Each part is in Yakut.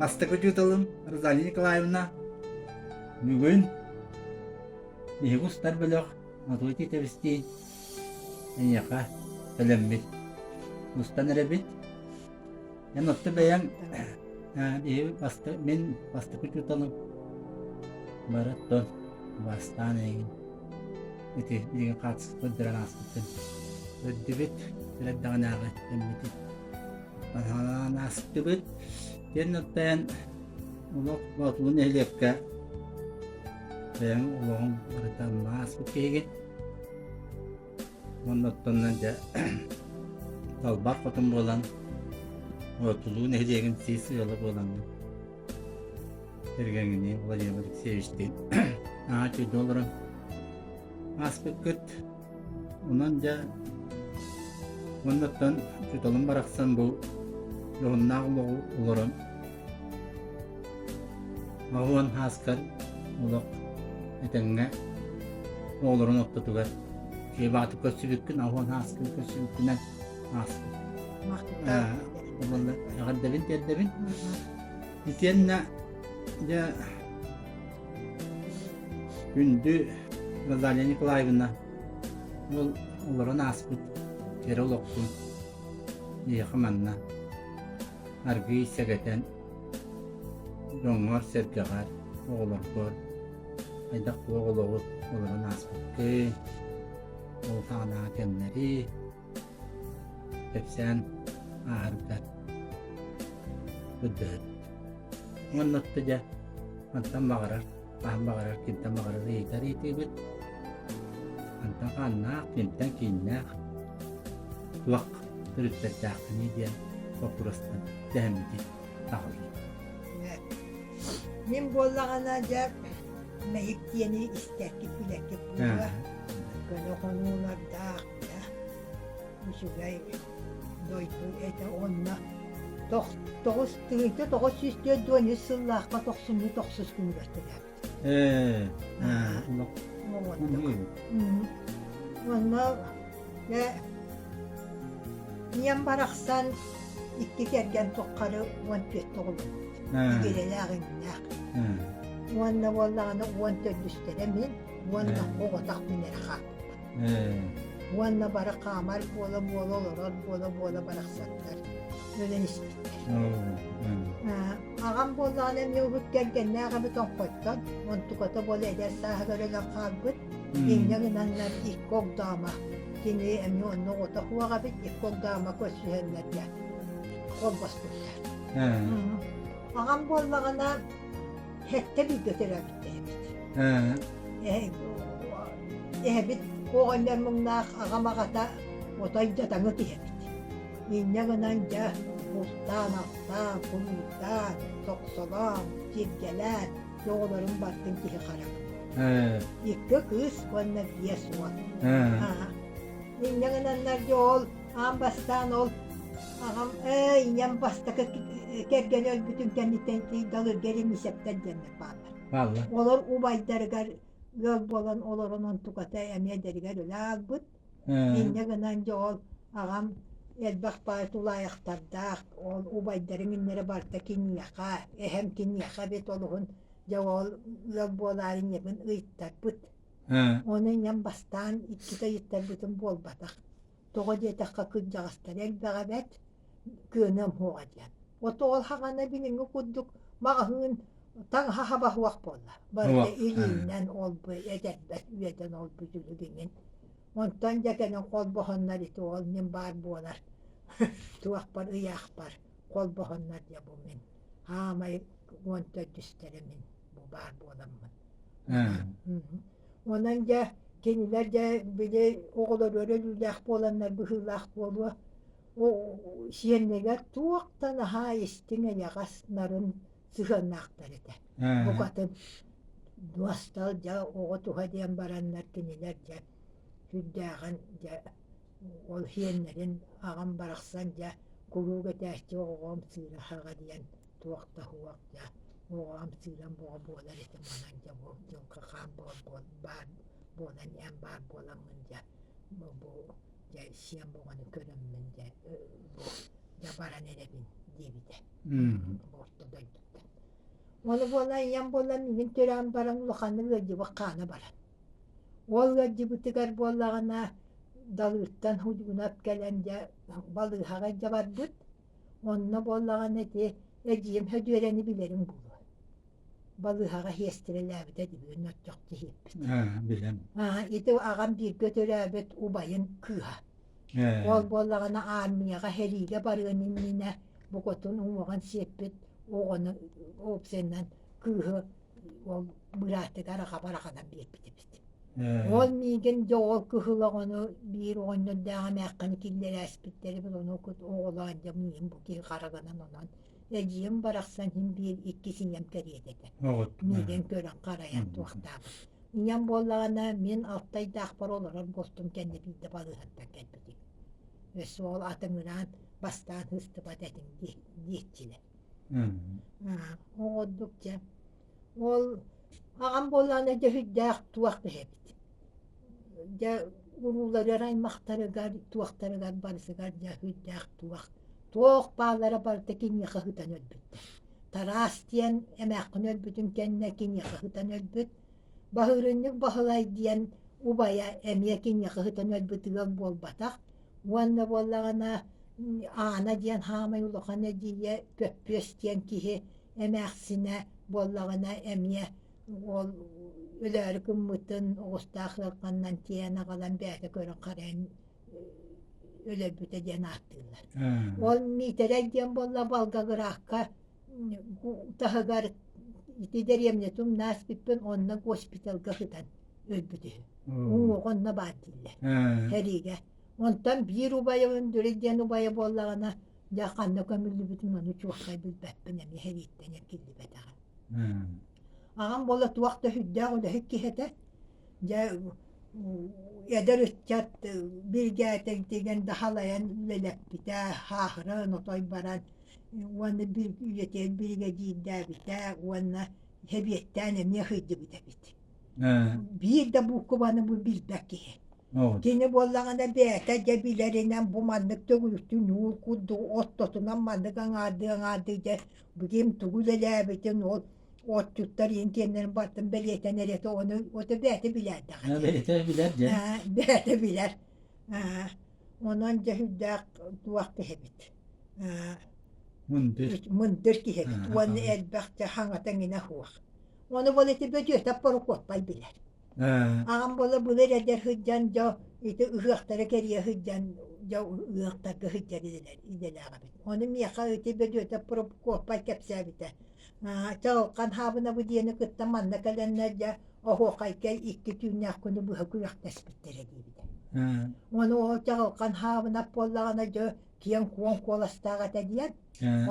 Бастакы учууталым Розалия Николаевна бүгүн биһиги устар бөлөх Матвей Титовичтиин эйиэхэ төлөммүт устан эрэбит. Эн отто бэйэҥ биһиги басты мин бастакы учууталым бары оттон бастаан эйигин ити билигин хаартыскабыт көрдөрөн ааспыттын көрдүбүт эрдэҕинээҕи кэммитин Анаан астыбыт. Диэн оттон олох Боотулу нэһилиэккэ бэйэҥ олоҕуҥ барыта ааспыт киһигин. Уонна оттоннон дьэ далбар хотун буолан Боотулуу нэһилиэгин сис ыала буолаҥҥын кэргэҥҥиниин Владимир Алексеевичтиин наһаа үчүгэйдик олорон ааспыккыт. Онон дьэ уоннаттан учууталым барахсан бу дьоһуннаах олоҕу олорон аҕыан ааскар олох этэҥҥэ оҕолорун ортотугар үчүгэй көрсүбүккүн аҕыан ааскын көрсүбүккүнэн ааспыт. Эҕэрдэбин тиэрдэбин. Итиэннэ дьэ Күндү Розалия Николаевна, ол олорон ааспыт кэрэ олохпун эйиэхэ манна аргыый сэгэтэн дьоҥҥор-сэргэҕэр, оҕолоргор хайдах туох олоҕу олорон ааспыккын, ол саҕанааҕы кэмнэри кэпсээн ааһаргар көрдөһөбүт. Уонна дьэ мантан баҕарар, хаһан баҕарар, кимтэн баҕарар ыйытар ыйытыыбыт. Мантан хааннаах, кимтэн кииннээх, туох төрүттэрдээхпиний диэн боппуруостан дэһэммитин таҕылыы. Мин буоллаҕына дьэ мэйик диэни истэркит билэркит буолуо. Көнө хонуулардаах, үчүгэй дойду этэ уонна 9 943 сыллаахха тохсунньу тохсус күнүгэр төрөөбүт. Ээ, Уонна ийэм барахсан икки кэргэн туххары 14 оҕоломмут. Игирэлээх иҥнээх. Уонна буоллаҕына уон төрдүстэрэ мин уонна оҕотох мин эрэ хаалбыппын. Уонна бары хаамар буола-буола олорор буола-буола барахсаттар өлөн испиттэр. Аҕам буоллаҕына эмиэ урут кэргэннээх эбит оҥхойтон, онтуката буола эдэр сааһыгар өлөн хаалбыт. Инньэ гынаннар икки огдоомо кини эмиэ онно оҕото суох эбит, икки огдоомо көрсүһэннэргэ холбоспуттар. Аҕам буоллаҕына сэттэ бииргэ төрөөбүттэр эбит. Эһэбит оҕонньор муҥнаах аҕам аҕата отой дьадаҥы киһи эбит. Инньэ гынан дьэ бултаан-алтаан, кулуурдаан, сохсолоон, сиргэлээн оҕолорун бартын киһи харах. Икки кыыс уонна биэс уол. Инньэ гынаннар дьэ ол аан бастаан ол аҕам ээ ийэм бастакы кэргэнэ өлбүтүн кэнниттэн Далырга Ремисептэр диэннэр бааллар. Бааллар. Олор убайдарыгар ыал буолан олорон онтуката эмиэ эдэригэр өлө хаалбыт. Инньэ гынан дьэ ол аҕам элбэх баай тулаайахтардаах, ол убайдарым иннэрэ барыта киниэхэ, эһэм киниэхэ эбит олуһун дьэ ол ыал буолаары ийэбин ыйыттарбыт. Ону ийэм бастаан иккитэ ыйыттарбытым буолбатах. Тоҕо диэтэххэ кырдьаҕастара элбэҕэ бэрт, кыаныам суоҕа диэн. Ото ол хаҕана билиҥҥи курдук маҕаһыын таҥаһа хаба суох буолла. Барыта илиинэн ол-бу эдэрбэт үөдэн ол-бу дьүлүгүнүн. Онтон дьэ кэлин холбоһоннор ити ол мин баар буолар туохпар ыйаахпар холбоһоннор дьэ бу мин хаамай уон төрдүстэрэ мин бу баар буоламмын. Онон дьэ кинилэр дьэ били оҕолоругар өлүүлээх буоланнар быһыылаах буолуо сиэннэригэр туох да наһаа истиҥ эйэҕэс нарын сыһыаннаахтар этэ. Букатын дуостал дьэ оҕо туһа диэн бараннар кинилэр дьэ сүрдээҕин дьэ ол сиэннэрин аҕам барахсан дьэ куруук этээччи оҕом сыыраһаҕа диэн туох да суох дьэ оҕом сыыран боҕо буолар этим онон дьэ бу дьылҕа хаан буол баар буолан эн баар буоламмын дьэ бу дьэ сиэн боҕону көрөммүн дьэ бу дьэ баран эрэбин. диэбитэ. Орто дойдуттан. Ону буолан ийэм буолан миигин төрөөн баран улаханнык ыалдьыбыт хаана баран. Ол ыалдьыбытыгар буоллаҕына Далыыртан Худьгунап кэлэн дьэ балыыһаҕа илдьэ барбыт. Онно буоллаҕына ити эдьиийим Сөдүөрэни билэриҥ буолуо. Балыыһаҕа сиэстэрэлээбитэ дибиэн оччох киһиэппит. Билэн. Ити аҕам бииргэ төрөөбүт убайын кыыһа. Ол буоллаҕына армияҕа сэриигэ барыан иннинэ букатын уҥуоҕун сиэппит оҕону опциянан кыыһы ол быраатыгар аҕабар аҕалан биэрбит эбит. Ол миигин дьэ ол кыһыл оҕону биир оҕонньордоох эмээххини киллэрээспиттэр эбит ону оҕолоон дьэ миигин бу киһи хараҕынан онон эдьиийим барахсан син биир иккис ийэм кэриэтэ этэ. Миигин көрөн харайан туохтаабыт. Ийэм буоллаҕына мин Алтайдаахпар олорор буолтум кэннэ биирдэ балыыһаттан кэлбитим. Өссө ол атыҥыраан бастаан сыстыбат этим диэччилэр. Оҕордук дьэ. Ол аҕам буоллаҕына дьэ сүрдээх туох киһи эбит. Дьэ урууларыгар аймахтарыгар туохтарыгар барысыгар дьэ сүрдээх туох туох бааллара барыта киниэхэ сытан өлбүттэр. Тараас диэн эмээххин өлбүтүн кэннэ киниэхэ сытан өлбүт. Баһыырынньык Баһылай диэн убайа эмиэ киниэхэ сытан өлбүт ыал буолбатах. Уонна буоллаҕына Аана диэн хаамай улахан эдьиийэ Көппүөс диэн киһи эмээхсинэ буоллаҕына эмиэ ол өлөөрү гыммытын оҕустаах ыарханынан тиэйэн аҕалан бэйэтэ көрөн харайан өлөрбүтэ диэн ааттыыллар. Ол Миитэрэй диэн буолла Волгоградка таһыгар ити дэриэбинэтин умнааспыппын онно госпиталга сытан өлбүт үһү. Уҥуоҕа онно баар дииллэр. Сэриигэ. Онтон биир убайа Өндүрэй диэн убайа буоллаҕына дьэ ханна көмүллүбүтүн ону чуолкай билбэппин эмиэ сэрииттэн эргиллибэтэҕэ. Аҕам буола туох да сүрдээх үлэһит киһи этэ. Дьэ эдэр ыччат биригээдэтигэр да халайан үлэлэппитэ, хааһыран отой баран уонна үйэтигэр биригэдьиирдээбитэ уонна сэбиэттээн эмиэ сылдьыбыт эбит. Биир да буукубаны бу билбэт киһи. Кини буоллаҕына бэйэтэ дьэ билэринэн бу маннык төгүрүктүү ньуур курдук ортотунан маннык аҥаардыы-аҥаардыы дьэ билим тугу үлэлээбитин ол отчуттар иһин киэннэрин бартын бэлиэтэн эрэтэ ону ото бэйэтэ билэрдэҕэ. Бэйэтэ билэр дьэ. Бэйэтэ билэр. Онон дьэ сүрдээх туох киһи эбит. Мындыр. Мындыр киһи эбит. Уонна элбэх дьэ хаҥата эҥинэ суох. Ону бол ити Бөдүөтэп Борокуоппай билэр. Аҕам буола былыр эдэр сылдьан дьо ити ыһыахтары кэрийэ сылдьан дьо ыһыахтарга сылдьар идэлээх эбит. Ону миэхэ ити Бөдүөтэп Прокопай кэпсээбитэ. Чаҕылхан Хаабынабы диэни кытта манна кэлэннэр дьэ оһуохайга икки түүннээх күнү быһа күрэхтэспиттэрэ диэбитэ. Ону ол Чаҕылхан Хаабынап буоллаҕына дьэ киэҥ-куоҥ куоластаах этэ диэн.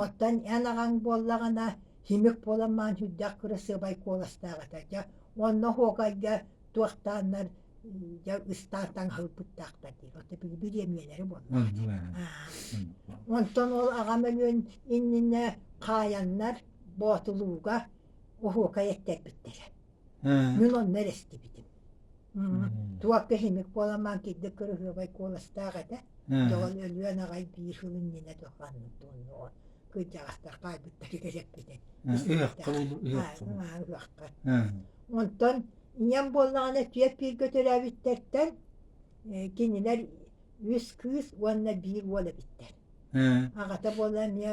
Оттон эн аҕаҥ буоллаҕына химик буолан маан сүрдээх кырасыабай куоластаах этэ. Дьэ Онно оһуокайга туохтааннар дьэ ыстаан таҥаһылпыттаахтар диир. Ото бириэмийэлэри буоллаҕа. Онтон ол аҕам өлүөн иннинэ хаайаннар Боотулууга оһуокай эттэрбиттэрэ. Мин онно эрэ истибитим. Туохка химик буолан маан кирдик кырыһыабай куоластаах этэ. Дьон өлүөн аҕай биир сыл иннинэ туханнык туонну кырдьаҕастар хаайбыттарыгар эппитэ. Ыһыахха. Онтон ийэм буоллаҕына түөрт бииргэ төрөөбүттэртэн кинилэр үс кыыс уонна биир уол эбиттэр. Аҕата буолла эмиэ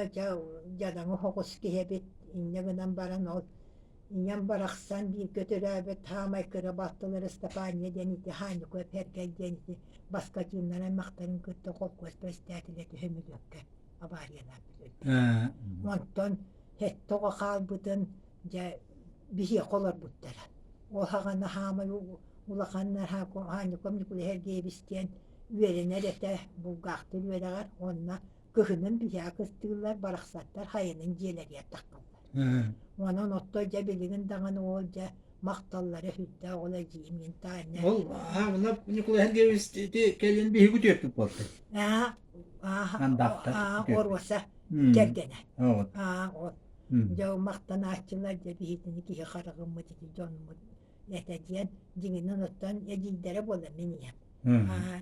дьадаҥы соҕус киһи эбит. Инньэ гынан баран ол ийэм барахсан бииргэ төрөөбүт саамай кыра балтылара Ыстапаанньа диэн ити Хаанньыков Эргэй диэн ити Баскатиннар аймахтарын кытта холкуос председателэ түһүмүлүөккэ авариялаан Онтон сэттэ оҕо хаалбытын дьэ биһиэхэ олорбуттара. Ол саҕана хаамай улаханнар Хаанньыков Ньукулай Сергеевич диэн үөрэнэр этэ булгаахтыыр үөрэҕэр уонна кыһынын биһиэхэ кыстыыллар барахсаттар хайанын дьиэлэригэр таххаллар. Онон отто дьэ билигин даҕаны ол дьэ махталлара сүрдээх ол эдьиийим мин Таня. Ол Аана Ньукулай Сергеевич ити кэлин биһиги түөрпүт буолта. Аа оруоса кэргэнэ. Аа ол. Дьэ махтанааччылар дьэ биһитини киһи хараҕыммыт ити дьонмут этэ диэн дьиҥинэн оттон эдьиийдэрэ буола мин ийэм. Аа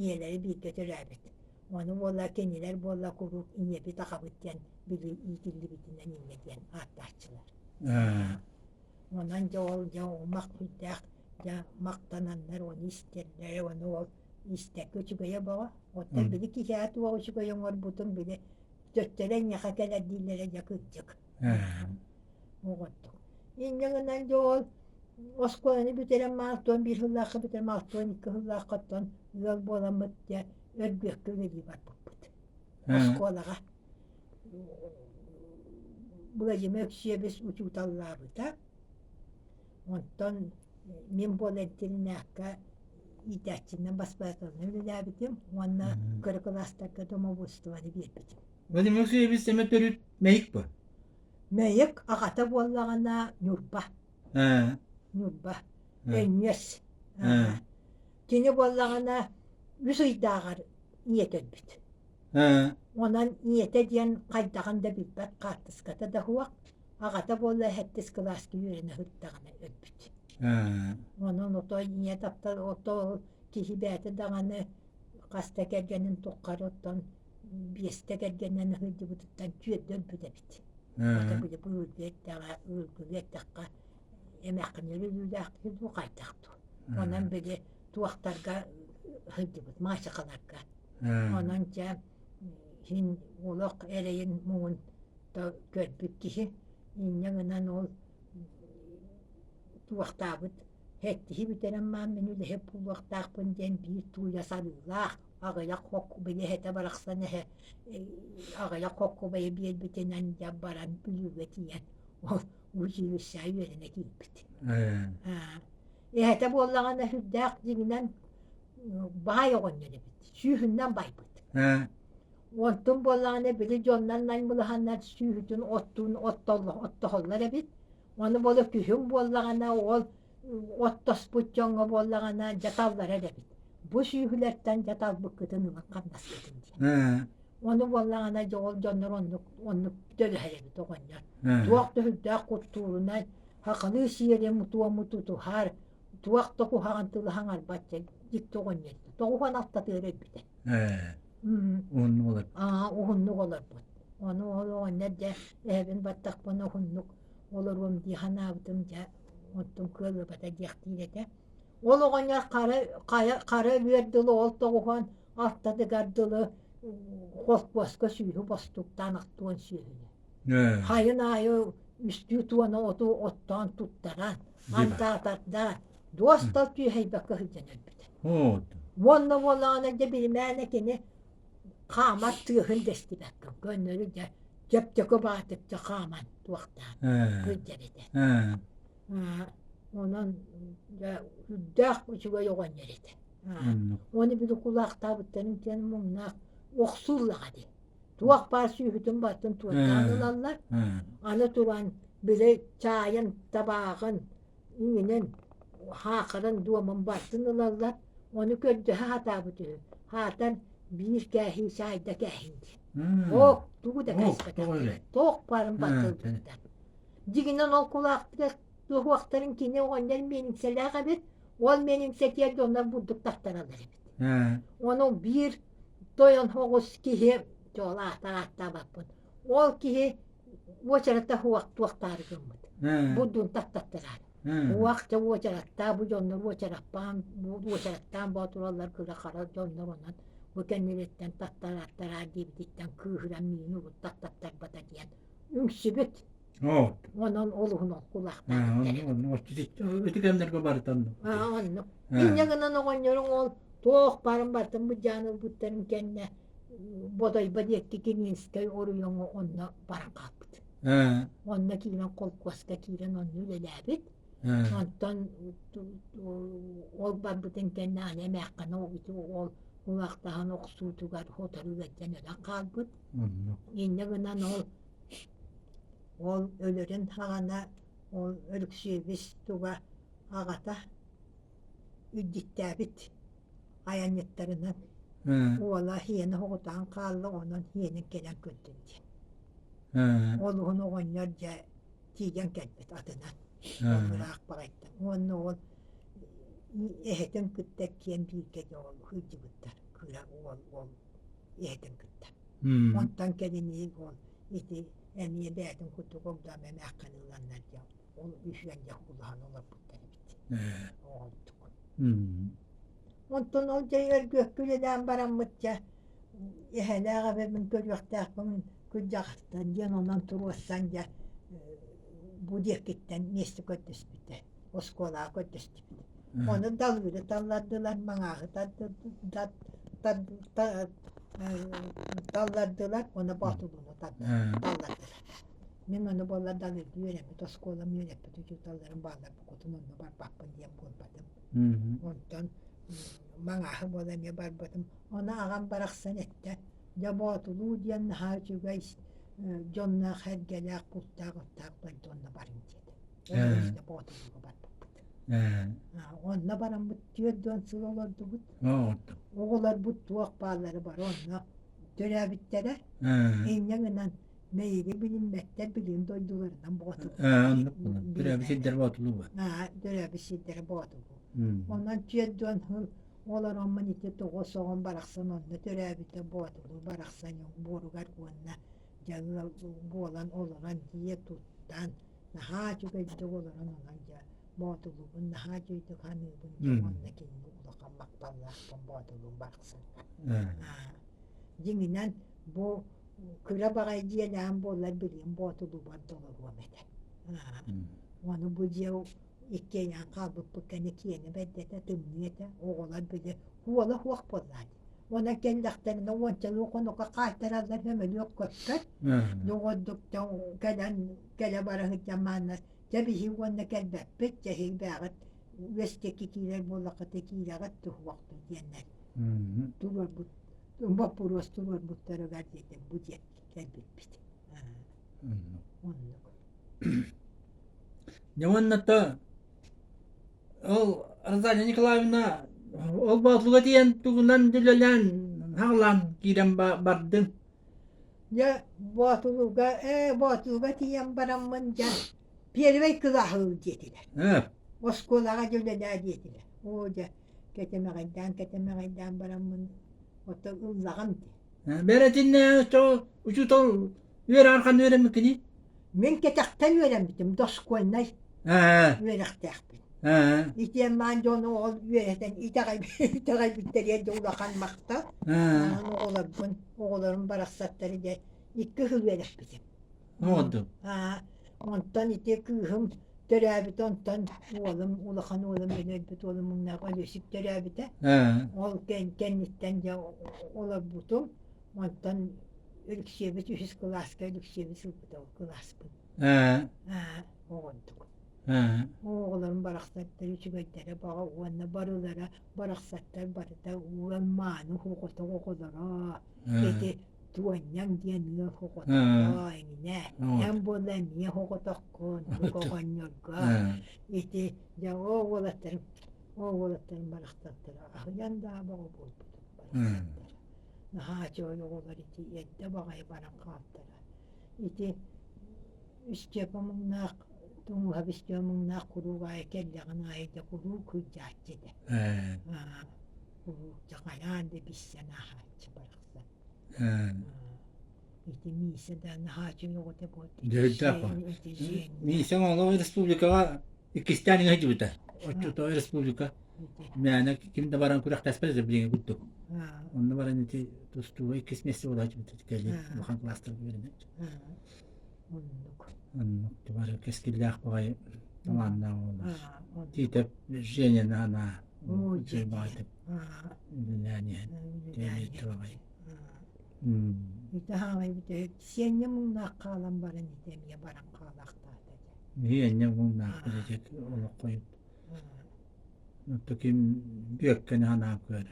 ийэлэри бииргэ төрөөбүт. Ону буолла кинилэр буолла куруук ийэбит аҕабыт диэн били иитиллибитинэн инньэ диэн ааттааччылар. Онон дьэ ол дьэ умах күүстээх дьэ махтананнар ону истэллэр, ону ол истэргэ үчүгэйэ бөҕө. Оттон били киһи туох үчүгэй оҥорбутун били төттөрү эйиэхэ кэлэр дииллэрэ дьэ кырдьык. Оҕоттук. Инньэ гынан дьэ ол оскуоланы бүтэрэн 61 сыллаахха бүтэрэн 62 сыллаахха оттон ыал буоламмыт дьэ Өргүөккэ үлэлии барбыппыт. Оскуолаҕа. Владимир Өксүөбүс учууталлаабыта. Онтон мин буола интэринээккэ иитээччинэн баспааталынан үлэлээбитим уонна кыра кылаастарга домоводствоны биэрбитим. Владимир Өксүөбүс эмэ төрүт мэйик бу? Мэйик аҕата буоллаҕына Ньурба. Ньурба. Өнньүөс. Кини буоллаҕына үс ыйдааҕар ийэтэ өлбүт. Онон ийэтэ диэн хайдаҕын да билбэт хаартыската да суох, аҕата буолла сэттис кылааска үөрэнэ сырыттаҕына өлбүт. Онон отой ийэ таптал ото киһи бэйэтэ даҕаны хас да кэргэнин туххары оттон биэстэ кэргэннэнэ сылдьыбытыттан түөрдэ өлбүт эбит. Ото били быылгы эттэҕэ, ыылгылыы эттэххэ эмээххин өлүүлээх киһи дуу хайдах дуу. Онон били туохтарга сылдьыбыт маачахаларга. Онон дьэ син олох эрэйин муҥун көрбүт киһи инньэ гынан ол туохтаабыт сэттиһи бүтэрэн маан мин үлэһит буолуохтаахпын диэн биир тууйа сарыылаах аҕыйах хоккубайы эһэтэ барахсан эһэ аҕыйах хоккубайы биэрбитинэн дьэ баран Бүлүүгэ тиийэн ол училищеҕа үөрэнэ киирбит. Эһэтэ буоллаҕына сүрдээх дьиҥинэн баай оҕонньор эбит, сүүһүнэн байбыт. Онтун буоллаҕына били дьоннор наймылаһаннар сүүһүтүн оттуун оттоһоллор эбит. Ону буола күһүн буоллаҕына ол оттоспут дьоҥҥо буоллаҕына дьаталлара эбит. Бу сүүһүлэртэн дьаталбыккытын ылан хамнаскытын диэн. Ону буоллаҕына дьэ ол дьоннор оннук оннук төлөһөр эбит оҕонньор. Туох да сүрдээх куттуурунай хахалыы сиэри мутуому тутуһар, туох да куһаҕан тылы хаҥарбат дьэ дьикти оҕонньор этэ. Тоҕуһан алтатыгар өлбүтэ. Уһуннук олорбут. Аа, уһуннук олорбут. Ону ол оҕонньор дьэ эһэбин баттахпына уһуннук олоруом дии санаабытым дьэ онтум кыаллыбата диэхтиир этэ. Ол оҕонньор хара хайа хара өлүөр дылы ол тоҕуһан алтатыгар дылы холкуоска сүүһү бостууктаан ахтуон сүөһүнү. Хайын аайы үстүү туона оту оттоон туттаран, антаатардаан, дуостал түөһэйбэккэ сылдьан өлбүтэ. Уонна буоллаҕына дьэ биримээнэ кини хаамар тыаһын да истибэккин, көннөрү дьэ чөпчөкү баатыкча хааман туохтаан сылдьар этэ. Онон дьэ үрдээх үчүгэй оҕонньор этэ. Уонна били кулаахтаабыттарын диэн муҥнаах охсууллаҕа дии. Туох баар сүүһүтүн баттын туоттаан ылаллар. Аны туран били чаайын, табааҕын, иҥинин, хаахарын дуомун бартын ылаллар. Ону көрдөһө сатаабыт үһү. Хаатан биир кээһии чаайда кээһин диэн. Ок, тугу да кээспэтэхтэр. Туох баарын баттылбыттар. Дьиҥинэн ол кулаахтыгар туоһуохтарын кини оҕонньор миэлиҥсэлээх эбит. Ол миэлиҥсэтигэр дьоннор бурдук тартараллар эбит. Ону биир тойон соҕус киһи, ол аата ааттаабаппын, ол киһи уочарата суох туохтаары гыммыт. Бурдун таттаттараары. Уох дьэ уочараттаа бу дьоннор уочараппаан уочараттаан боотураллар кыра-хара дьоннор онон бу кэннилэриттэн таттарааттараа диэбититтэн кыыһыран миини урут таттаттарбата диэн үҥсүбүт. Онон олуһун кулаахтаабыттар. Ити кэмнэргэ барытан. Оннук. Инньэ гынан оҕонньоруҥ ол туох баарын барытын быдьаан ылбыттарын кэннэ Бодойбо диэки Кининскэй оройуоҥҥа онно баран хаалбыт. Онно киирэн холкуоска киирэн онно үлэлээбит. Онтон ол барбытын кэннэ аны эмээххинэ ол кулаахтаһан охсуутугар сотору ыалдьан өлөн хаалбыт. Инньэ гынан ол ол өлөрүн саҕана ол Өлөксүөбүс туга аҕата илдьиттээбит айанньыттарынан уола иэнэ оҕутаан хаалла онон иэнин кэлэн көрдүн диэн. Ол уһун оҕонньор дьэ тиийэн кэлбит атынан ыраах баҕайыттан уонна ол эһэтин кытта иккиэн бииргэ дьэ ол сылдьыбыттар кыра уол ол. ийэтин кытта. Онтон кэлин ол ити эмиэ бэйэтин курдук огдоом эмээххин ыланнар диэн ол үһүөн дьэ улахан олорбуттар эбит. Оҕолдук. Онтон ол дьэ өргүөккэ үлэлээн бараммыт дьэ эһэлээх эбэбин көрүөхтээхпин кырдьаҕастан диэн онон туруорсан дьэ бу диэкиттэн миэстэ көрдөспүтэ оскуолаҕа көрдөстүбүт. Ону далыыры таллардылар, маҥааһы таллардылар, уонна Боотулууну таллардылар. Мин ону буоллар далыырга үөрэммит оскуолам үөрэппит учууталларым бааллар букатын онно барбаппын диэн буолбатым. Онтон маҥааһы буола эмиэ барбытым. Ону аҕам барахсан эттэ, дьэ Боотулуу диэн наһаа үчүгэй дьонноох, эргэлээх, кустаах-оттоох дойду онно барыҥ диэтэ. Ол Боотулууга барбыппыт. Онно бараммыт 40 сыл олордубут. Оҕолорбут туох бааллара бары онно төрөөбүттэрэ. Инньэ гынан мэйиги билиммэттэр билигин дойдуларынан Боотулуу. Төрөөбүт сирдэрэ Боотулуу буо. Төрөөбүт сирдэрэ Боотулуу. Онон 40 сыл олороммун ити тоҕо соҕон барахсан онно төрөөбүтэ Боотулуу барахсан буоругар уонна дьэ ыал буолан олорон дьиэ туттан наһаа үчүгэйдик олорон онон дьэ Боотулуубун наһаа үчүгэйдик саныыбын дьэ уонна кинини улахан махталлаахпын Боотулуум барахсаҥҥа. Дьиҥинэн бу кыра баҕайы дьиэлээн буоллар билигин Боотулуубар да олоруом этэ. Ону бу дьиэ иккиэйээн хаалбыппыт кэннэ киэнэ бэрдэтэ тымныы этэ оҕолор били уола суох буоллаат Онон кэллэхтэринэ уончалыы хонукка хаайтараллар көмөлүөк көппөт. Доҕордук кэлэн кэлэ бара сылдьан мааннар дьэ биһи уонна кэлбэппит, дьэ эһиги бээҕит үөскэки киирэр буоллаххыта киирэҕит туһуохтун диэннэр туруорбут боппуруос туруорбуттарыгар диэтим бу диэн кэлбиппит. Оннук. Дьэ уонна то ол Розалия Николаевна ол Боотулга тиийэн тугунан үлэлээн хаҕылаан киирэн бардыҥ? Дьэ Боотулуга ээ Боотулуга тиийэн бараммын дьэ первый кылааһы диэтилэр. Оскуолаҕа дьэ үлэлээ диэтилэр. Оо дьэ кэтэмэҕэйдээн кэтэмэҕэйдээн бараммын ото ыллаҕым дии. Бэрэтиннэ учуутал үөрэҕэр ханна үөрэммиккиний? Мин кэтэхтэн үөрэммитим, доскуольнай үөрэхтээхпин. Итиэн маан дьону ол үөрэтэн итэҕэйбиттэригэр да улахан махтал. Онон оҕолорбун, оҕолорум барахсаттары дьэ икки сыл үөрэппитим. Онтон ити кыыһым төрөөбүтэ, онтон уолум, улахан уолум мин өлбүт уолум муҥнаах Өлүөсүк төрөөбүтэ. Ол кэнниттэн дьэ олорбутум. Онтон Өлүксүөбүт үһүс кылааска Өлүксүөбүт ылбыта ол кылааспын. Оҕонтук. Оҕолорум барахсаттар үчүгэйдэрэ баҕа уонна барылара барахсаттар барыта уон мааны оҕото оҕолоро. Ити Туонньаҥ диэн ыал оҕотоҕо эҥинэ. Эн буола эмиэ оҕотоххун оҕонньорго. Ити дьэ оо уолаттарым оо уолаттарым барахсаттара аһыйан даа бөҕө буолбутум барахсаттара. Наһаа чой оҕолор ити эрдэ баҕайы баран хаалтара. Ити Истиэпэ муҥнаах Тумуһап Истиэпэ муҥнаах куруук аайы кэллэҕин аайы да куруук сылдьааччы этэ. Куруук дьэ хайаан да билсэн ааһааччы барахсан. Ити Миисэ да наһаа чой оҕото буолта. Дьүһүйдээх Миисэ Оҥолоох республикаҕа иккистээн иҥэ сылдьыбыта. Оччотооҕу республика мээнэ ким да баран күрэхтэспэт этэ билиҥҥи курдук. Онно баран ити тустууга иккис миэстэ буола сылдьыбыта кэлин улахан кылаастарга үөрэнээччи. Оннук. Оннук бары кэскиллээх баҕайы талааннаах оҕолор. Тиитэп Женяны анаа үчүгэй баҕайытык үлэлээн иһэн тиэмиэччи баҕайы. Ити хаалай бүтэһик сиэнньэ муҥнаах хаалан баран ити эмиэ баран хаалаахтаата дьэ. Биһиэнньэ муҥнаах билигин олох хойут. Ким Бүөккэни санаан көрөр.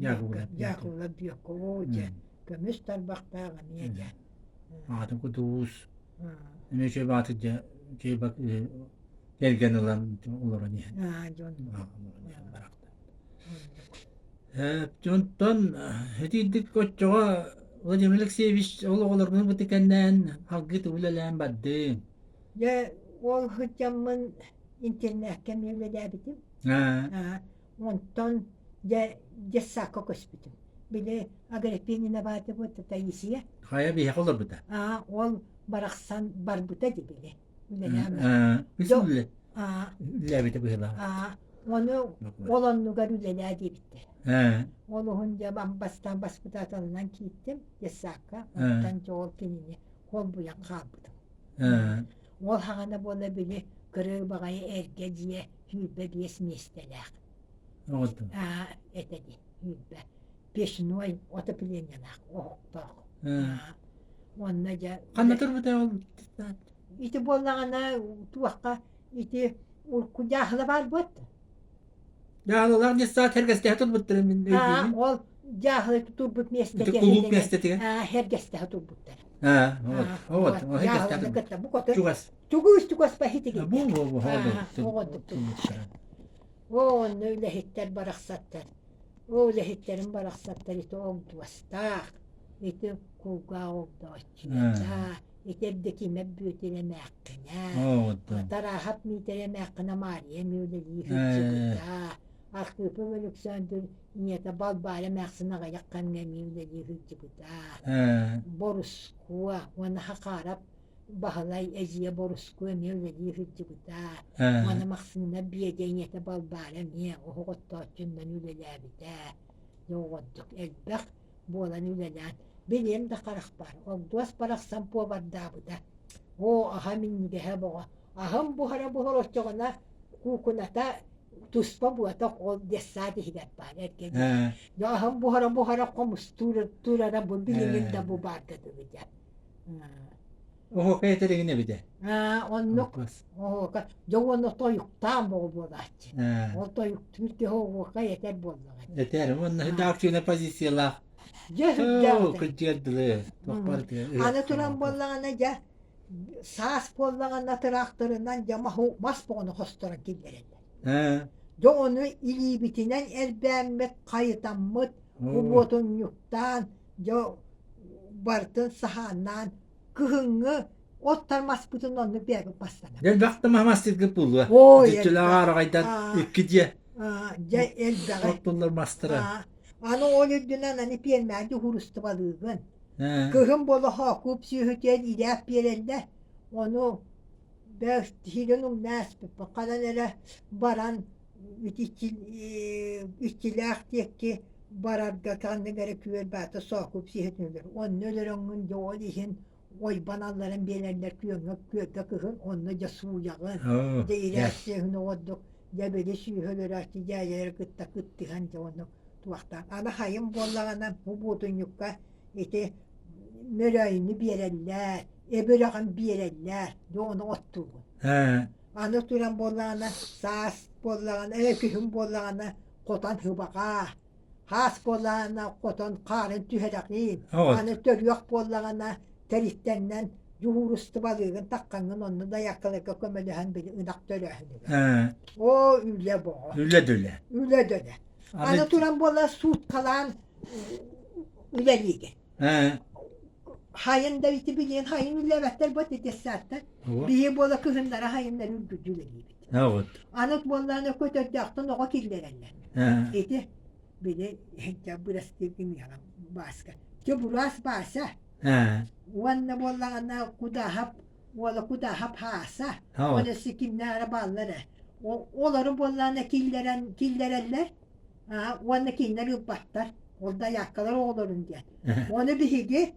Дьаакыбылап Дьаакыбылап Бүөккэ оо дьэ көмүс тарбахтаах эмиэ дьэ. Аатын кутуус. Эмиэ үчүгэй баҕатык дьэ үчүгэй кэргэн ылан олорон иһэн. Дьон. Барахтан. Онтон итиирдик оччоҕо Владимир Алексеевич ол оҕолоргун быты кэннээн алгыы үлэлээн бардыҥ. Дьэ ол сылдьаммын интернеккэ эмиэ үлэлээбитим. Онтон дьэ детсадка көспүтүм. били Агриппинина баата буолта Таисия. Хайа биһиэхэ олорбута. Аа, ол барахсан барбыта ди били. Үлэлээн. Үс үлэ. Үлэлээбитэ быһыылаах. Аа, ону ол оннугар үлэлээ диэбиттэр. Ол уһун дьэ бастаан баспытааталынан киирдим детсадка. Оттон дьэ ол кинини холбуйан хаалбытым. Ол хаҕана буола били кырыы баҕайы эргэ дьиэ 25 миэстэлээх. Аа, этэ дии, 20. Печной отоплениелаах, оһохтоох. Уонна дьэ... Ханна турбута ол? Ити буоллаҕына туохха ити урукку дьааһыла баар буолта. Дьааһылалаах детсад хэргэстэһэ турбуттара мин өйдүүбүн. Ол дьааһыла турбут миэстэтигэр кулууп миэстэтигэр хэргэстэһэ турбуттар. Аа, вот, вот, ол хэргэстэһэ кытта бу кото чугас. Чугас чугас баһитиги. Бу бу бу оҕодук турбуттара. Оо, онно үлэһиттэр барахсаттар. Оо, үлэһиттэрим барахсаттар ити огдуостаах, ити кулгаах огдооччута, ити Эрдэкиимэп Бүөтүр эмээххинэ, Тарааһап Миитэрэ эмээххинэ Маарыйа эмиэ үлэлии сылдьыбыта, Архыыпап Өлөксөөндүр ийэтэ Балбаара эмээхсин аҕыйах кэмҥэ эмиэ үлэлии сылдьыбыта, Борускуо уонна Хахаарап Баһылай эдьиийэ Борускуо эмиэ үлэлии сылдьыбыта. Уонна Махсыына Биэдэ ийэтэ Балбаара эмиэ оһох оттооччунан үлэлээбитэ. Дьэ оҕордук элбэх буолан үлэлээн, билиэм да харахпар, огдуос барахсан пуобардаабыта. Оо, аһа минньигэһэ боҕо. Аһым буһара-буһара оччоҕуна куукуната туспа буотах ол детсад иһигэр баар эргэ дьиэ. Дьэ аһым буһара-буһара хомустуур турара бу билигин да бу баарга дылы дьэ. Оһуокай этэригин эбитэ. Аа, оннук оһуока. Дьэ уонна тойуктаан боҕо буолааччы. Ол тойуктуур киһи оһуокай этэр буоллаҕа. Этэр уонна редакционная позициялаах. Дьэ сүрдээх. Кырдьыар дылы. Аны туран буоллаҕына дьэ саас буоллаҕына тыраахтарынан дьэ мас боҕону хосторон киллэрэллэр. Дьэ ону илиибитинэн эрбээммит, хайытаммыт, кубуотунньуктаан дьэ барытын саһааннаан кыһыҥҥы оттор маспытын оннук бэйэбит мастанабыт. Элбэх да мастыргыт буолуо. Ой, Дьүччүлээх аараҕайдар икки дьиэ дьэ элбэҕи. Оттуллар мастара. Аны ол үрдүнэн аны пиэрмээди уһурустубалыыгын. Кыһын буола хоокууп сүөһүтүөн ирээп биэрэллэр. Ону бэс тиһигин умнааспыппын ханан эрэ баран иччилээх диэки барарга ханнык эрэ күөл баата соокуп сиһитин өлөр онно өлөрөҥҥүн дьэ ол иһин ойбон алларан биэрэллэр күөҥҥэ күөлгэ кыһын онно дьэ сууйаҕын дьэ ирээт сүөһүн оҕордук дьэ били сүүһэ өлөрөөччү дьээдьэлэри кытта кыттыһан дьэ ону туохтаан аны хайым буоллаҕына бу буутунньукка ити мөрөөйүнү биэрэллэр эбүрэҕин биэрэллэр дьэ ону оттуугун Аны туран буоллаҕына, саас буоллаҕына, ээ күһүн буоллаҕына хотон һыбаҕа, хаас буоллаҕына хотон хаарын түһэрэҕин, аны төрүөх буоллаҕына тэриттэннэн дьуһуурустубалыыгын таххаҥҥын онно дайааккаларга көмөлөһөн били ынах төрөөһүнүгэр. Оо, үлэ боҕо. Үлэ да үлэ. Үлэ да үлэ. Аны туран буолла сууткалаан үлэлиигин. Хайын да ити билиэн хайын үллээбэттэр бу детсадтар. Биһи буола кыһыннара хайыннары үргүдьү үлэлиибит. Вот. Аны буоллаана көтөрдөөхтөн оҕо киллэрэллэр. Ити били дьэ бырастыы гыныаҕым Бааска. Дьэ бураас Бааса. Уонна буоллаҕына Кудаһап уола Кудаһап Хааса. Уонна өссө кимнээх эрэ бааллар ээ. Олору буоллаҕына киллэрэн киллэрэллэр. Уонна кинилэр ыыппаттар. Ол дайааккалар оҕолорун диэн. Ону биһиги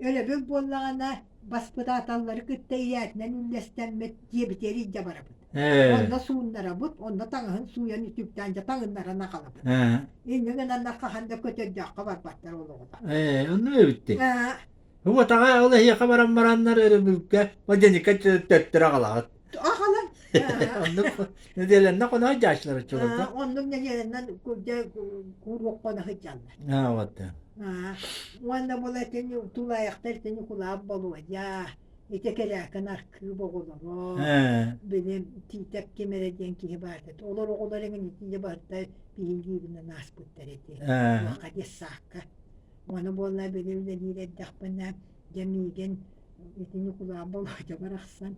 өрөбүл буоллаҕына баспытааталлары кытта ирээтинэн үллэстэммит дьиэбитигэр илдьэ барабыт. Онно сууннарабыт, онно таҥаһын сууйан үтүктээн дьэ таҥыннаран аҕалабыт. Инньэ гынан хаһан да көтөрдөөххө барбаттар ол оҕолор. Ээ, онно эбиттий. Уотаҕа ол эһиэхэ баран бараннар өрөбүлгэ водяника төттөрү аҕалаҕыт. Аҕалан. Оннук нэдиэлэннэ хоно сылдьааччылар оччолорго. Оннук нэдиэлэннэн куруок хоно сылдьаллар. Аа вот. Уонна була итини тулаайахтар итини Ньукулаап Болуодьа, ити Кэрээкин Аркыып оҕолоро, били Тиитэп ким эрэ диэн киһи баар этэ. Олор оҕолор эҥин итиннэ барыта биһилиибинэн ааспыттар эти. Туохха детсаакка. Ону буолла били үлэлиир эрдэхпинэ, дьэ миигин ити Ньукулаап Болуодьа барахсан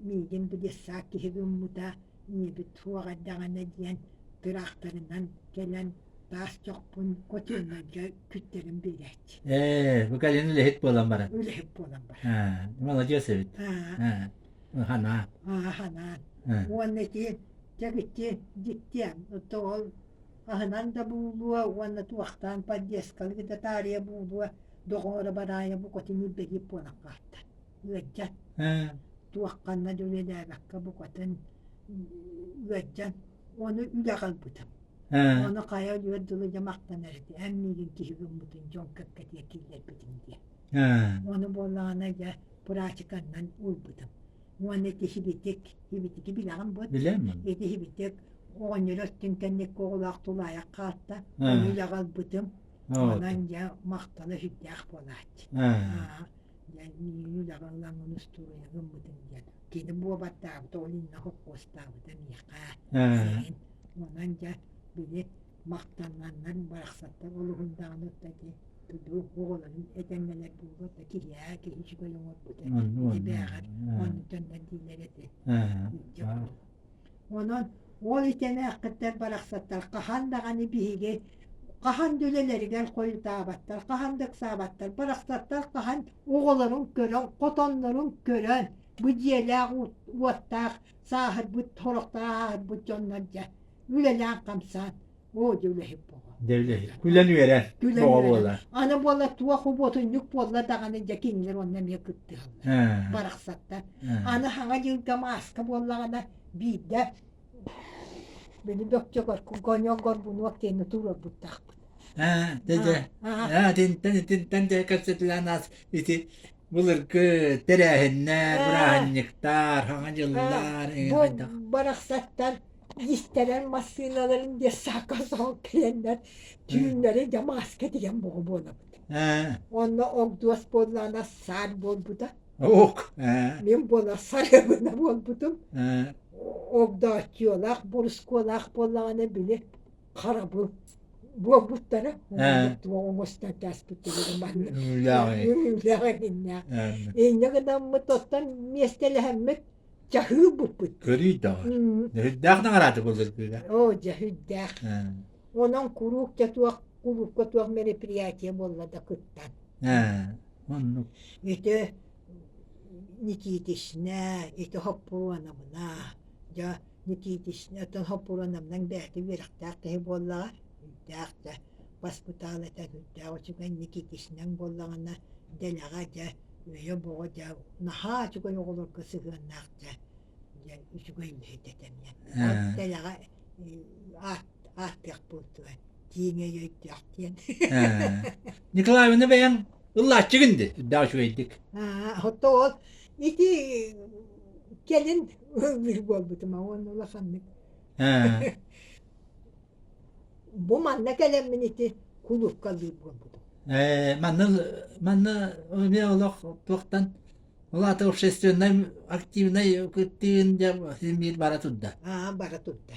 миигин бу детсад киһи гыммыта, ийэбит суох эрдэҕинэ диэн тыраахтарынан кэлэн. Таас чохпун котельнайга күттэрин биэрээччи. Ээ, бу кэлин үлэһит буолан баран. Үлэһит буолан баран. Аа, маладьыас эбит. Аа. Аа, ханаан. Аа, ханаан. Уонна ити дьэ дьиктиэм, ол аһынан да буолуо уонна туохтаан поддержкалыы да таарыйа буолуо, доҕоро бараайа букатын илбэһиип буолан хаалта. Ыалдьан. Туохханна да үлэлээбэккэ букатын ыалдьан ону үлэҕэ ылбытым. Ону хайа өлүөр дылы дьэ махтанар этэ, эн миигин киһи гыммытын дьон кэккэтигэр киллэрбитиҥ диэн. Ону буоллаҕына дьэ практиканнан ылбытым. Уонна ити хибитик, хибитики билэҕин буот? Билэммин. Ити хибитик оҕонньор өттүн кэнникки оҕолоох тулаайах хаалта, ону үлэҕэ ылбытым. Онон дьэ махтала сүрдээх буолааччы. Дьэ миигин үлэҕэ ылаҥҥын устуоруйа гыммытыҥ диэн. Кини буобардаабыта, ол иннэ хоппуостаабыта миэхэ. Сиэн. Онон дьэ били махтананнар барахсаттар олуһун даҕаны ити туду оҕолорун этэҥҥэлэр буолуо да киһиэхэ киһи үчүгэй оҥорбута ити бээҕэр онну төннөн дииллэр этэ. Онон ол итэнээххиттэр барахсаттар хаһан даҕаны биһиги хаһан да үлэлэригэр хойутаабаттар, хаһан да ыксаабаттар, барахсаттар хаһан оҕолорун көрөн, хотоннорун көрөн, бу дьиэлээх уоттаах сааһырбыт, сорохторо ааһырбыт дьоннор дьэ үлэлээн-хамсаан, оо дьэ үлэһит буолуо. Дьэ үлэһит. Күлэн үөрэн Күлэн боҕо үөрэн. буолар. Аны буолла туох уботунньук буолла даҕаны дьэ кинилэр онно эмиэ кыттыһаллар. Барахсаттар. Аны хаҥа дьылга мааска буоллаҕына биирдэ били бөкчөгөр конек горбунок диэни туруорбуттаахпыт. Аа, дьэ дьэ. Аа, итинтэн итинтэн дьэ кэпсэтилээн аас ити былыргы тэрээһиннэр, бырааһынньыктар, хаҥа дьыллар Бу барахсаттар истэрэн массыыналарын детсадка соһон кэлэннэр түүннэри дьэ мааска тигэн боҕо буолабыт. Онно огдуос буоллаҕына саар буолбута. Ок. Мин буола сарыабына буолбутум. Огдооччуолаах, борускуолаах буоллаҕына били харабыл буолбуттара. Туох оҥостон кээспиттэрэ маннык. Үлэҕэ иннээх. Инньэ гынаммыт оттон миэстэлэһэммит чаһыы буппут. Көрүй даҕа. Үрдээх наҕараада былыргыга. Оо, дьэ үрдээх. Онон куруук дьэ туох кулуупка туох мероприятие буолла да кыттан. Оннук. Ити Никитичнэ, ити Хоппуруонабына, дьэ Никитичнэ, оттон Хоппуруонабынан бэйэтэ үөрэхтээх киһи буоллаҕа, үрдээх да баспытаал этэ, үрдээх үчүгэй Никитичнэҥ буоллаҕына дэлэҕэ дьэ өйө боҕо дьэ наһаа үчүгэй оҕолорго сыһыаннаах дьэ дьэ үчүгэй үлэһит этэ эмиэ. Ол дэлэҕэ аат ааттыах буолтуга тииҥ өй өйдөөх диэн. Николаевна бэйэҥ ыллааччыгын ди үрдээх үчүгэйдик. Ото ол ити кэлин ыллыыр буолбутум уонна улаханнык. Бу манна кэлэммин ити кулуупка ыллыыр буолбутум. Ээ, манна манна эмиэ олох туохтан ол аата общественнай активнай кыттыын дьэ син биир бара турда. Аа, бара турда.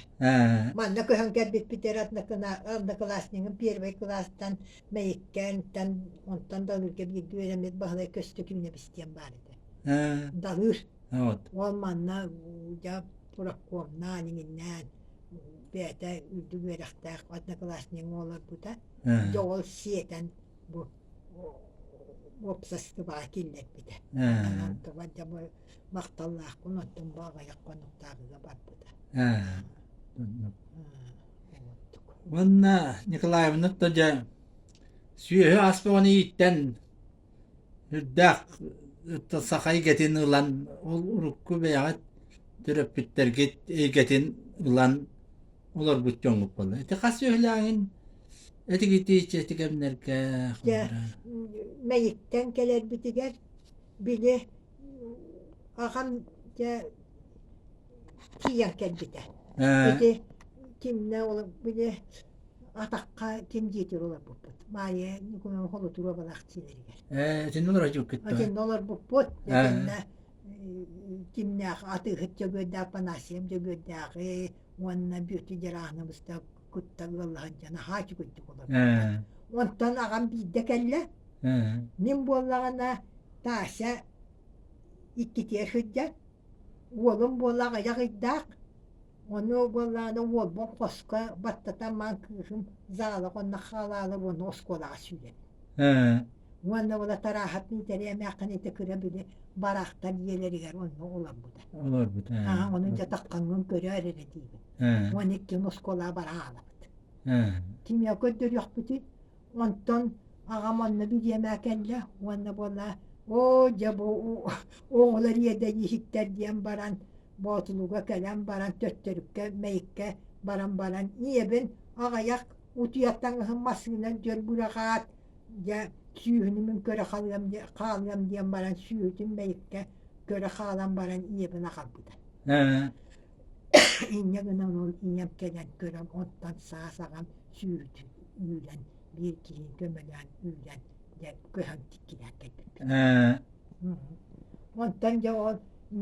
Манна көһөн кэлбиппитигэр одноклассникым первый кылаастан Мэйиккэнтэн онтон Далыырга бииргэ үөрэммит Баһылай Көстөкүүнэбис диэн баар этэ. Далыыр. Вот. Ол манна дьэ профкомнаан иҥиннээн бэйэтэ үрдүк үөрэхтээх одноклассник олорбута. Дьэ ол сиэтэн бу уопсастыбаҕа киллэрбитэ. Онон туга дьэ бу махталлаахпын оттон бу аҕыйах хонуктааҕыга барбыта. Уонна Николаевна то дьэ сүөһү ас бөҕөнү ииттэн үрдээх саха эйгэтин ылан ол урукку бэйэҕит төрөппүттэргит эйгэтин ылан олорбут дьоҥҥут буолла. Ити хас сүөһүлээҕин этигитииччэ ити кэмнэргэ Дьэ, Мэйиктэн кэлэрбитигэр били аҕам дьэ тиийэн кэлбитэ. Ити кимнэ ол били атахха ким дьиэтигэр олорбуппут. Маайа Николаевна Холотуруобалаах дьиэлэригэр. Ээ, итиннэ олорор Итиннэ олорбуппут. Итиннэ кимнээх атыыһыт Дьөгүөрдээх Афанасьев Дьөгүөрдээҕи уонна Бүөтүр Дьарааһынабыста кытта ыаллаһан дьэ наһаа үчүгэйдик олорбуттар. Онтон аҕам биирдэ кэллэ. Мин буоллаҕына Тася иккитигэр сылдьар. Уолум буола аҕыйах ыйдаах. Ону буоллаҕына уолбун хоско баттатан маан кыыһым заалаҕа онно хаалаалар уонна оскуолаҕа сүүрэбин. Уонна була Тарааһап Миитэрэй эмээххин ити кыра били бараахтар дьиэлэригэр онно олорбута. Олорбута. Аа, ону дьэ таххаҥҥын көрөөр эрэ диибин. Уонна иккиэн оскуолаҕа бара хаалабыт. Кимиэ көрдөрүөхпүтүй? Онтон аҕам онно бириэмэ кэллэ уонна буола оо дьэ бу оҕолор иэдэйииһиктэр диэн баран Боотулуга кэлэн баран төттөрүккэ Мэйиккэ баран баран ийэбин аҕыйах утуйар таҥаһын массыынан дьөр быраҕаат дьэ сүүһүн мин көрө хаалыам хаалыам диэн баран сүүһүтүн Мэйиккэ көрө хаалан баран ийэбин аҕалбыта. Инньэ гынан ол ийэм кэлэн көрөн онтон саас аҕам сүүрүтүн үүрэн биир киһини көмөлөөн үүрэн дьэ көһөн тиккилээн кэлбиппит. Онтон дьэ ол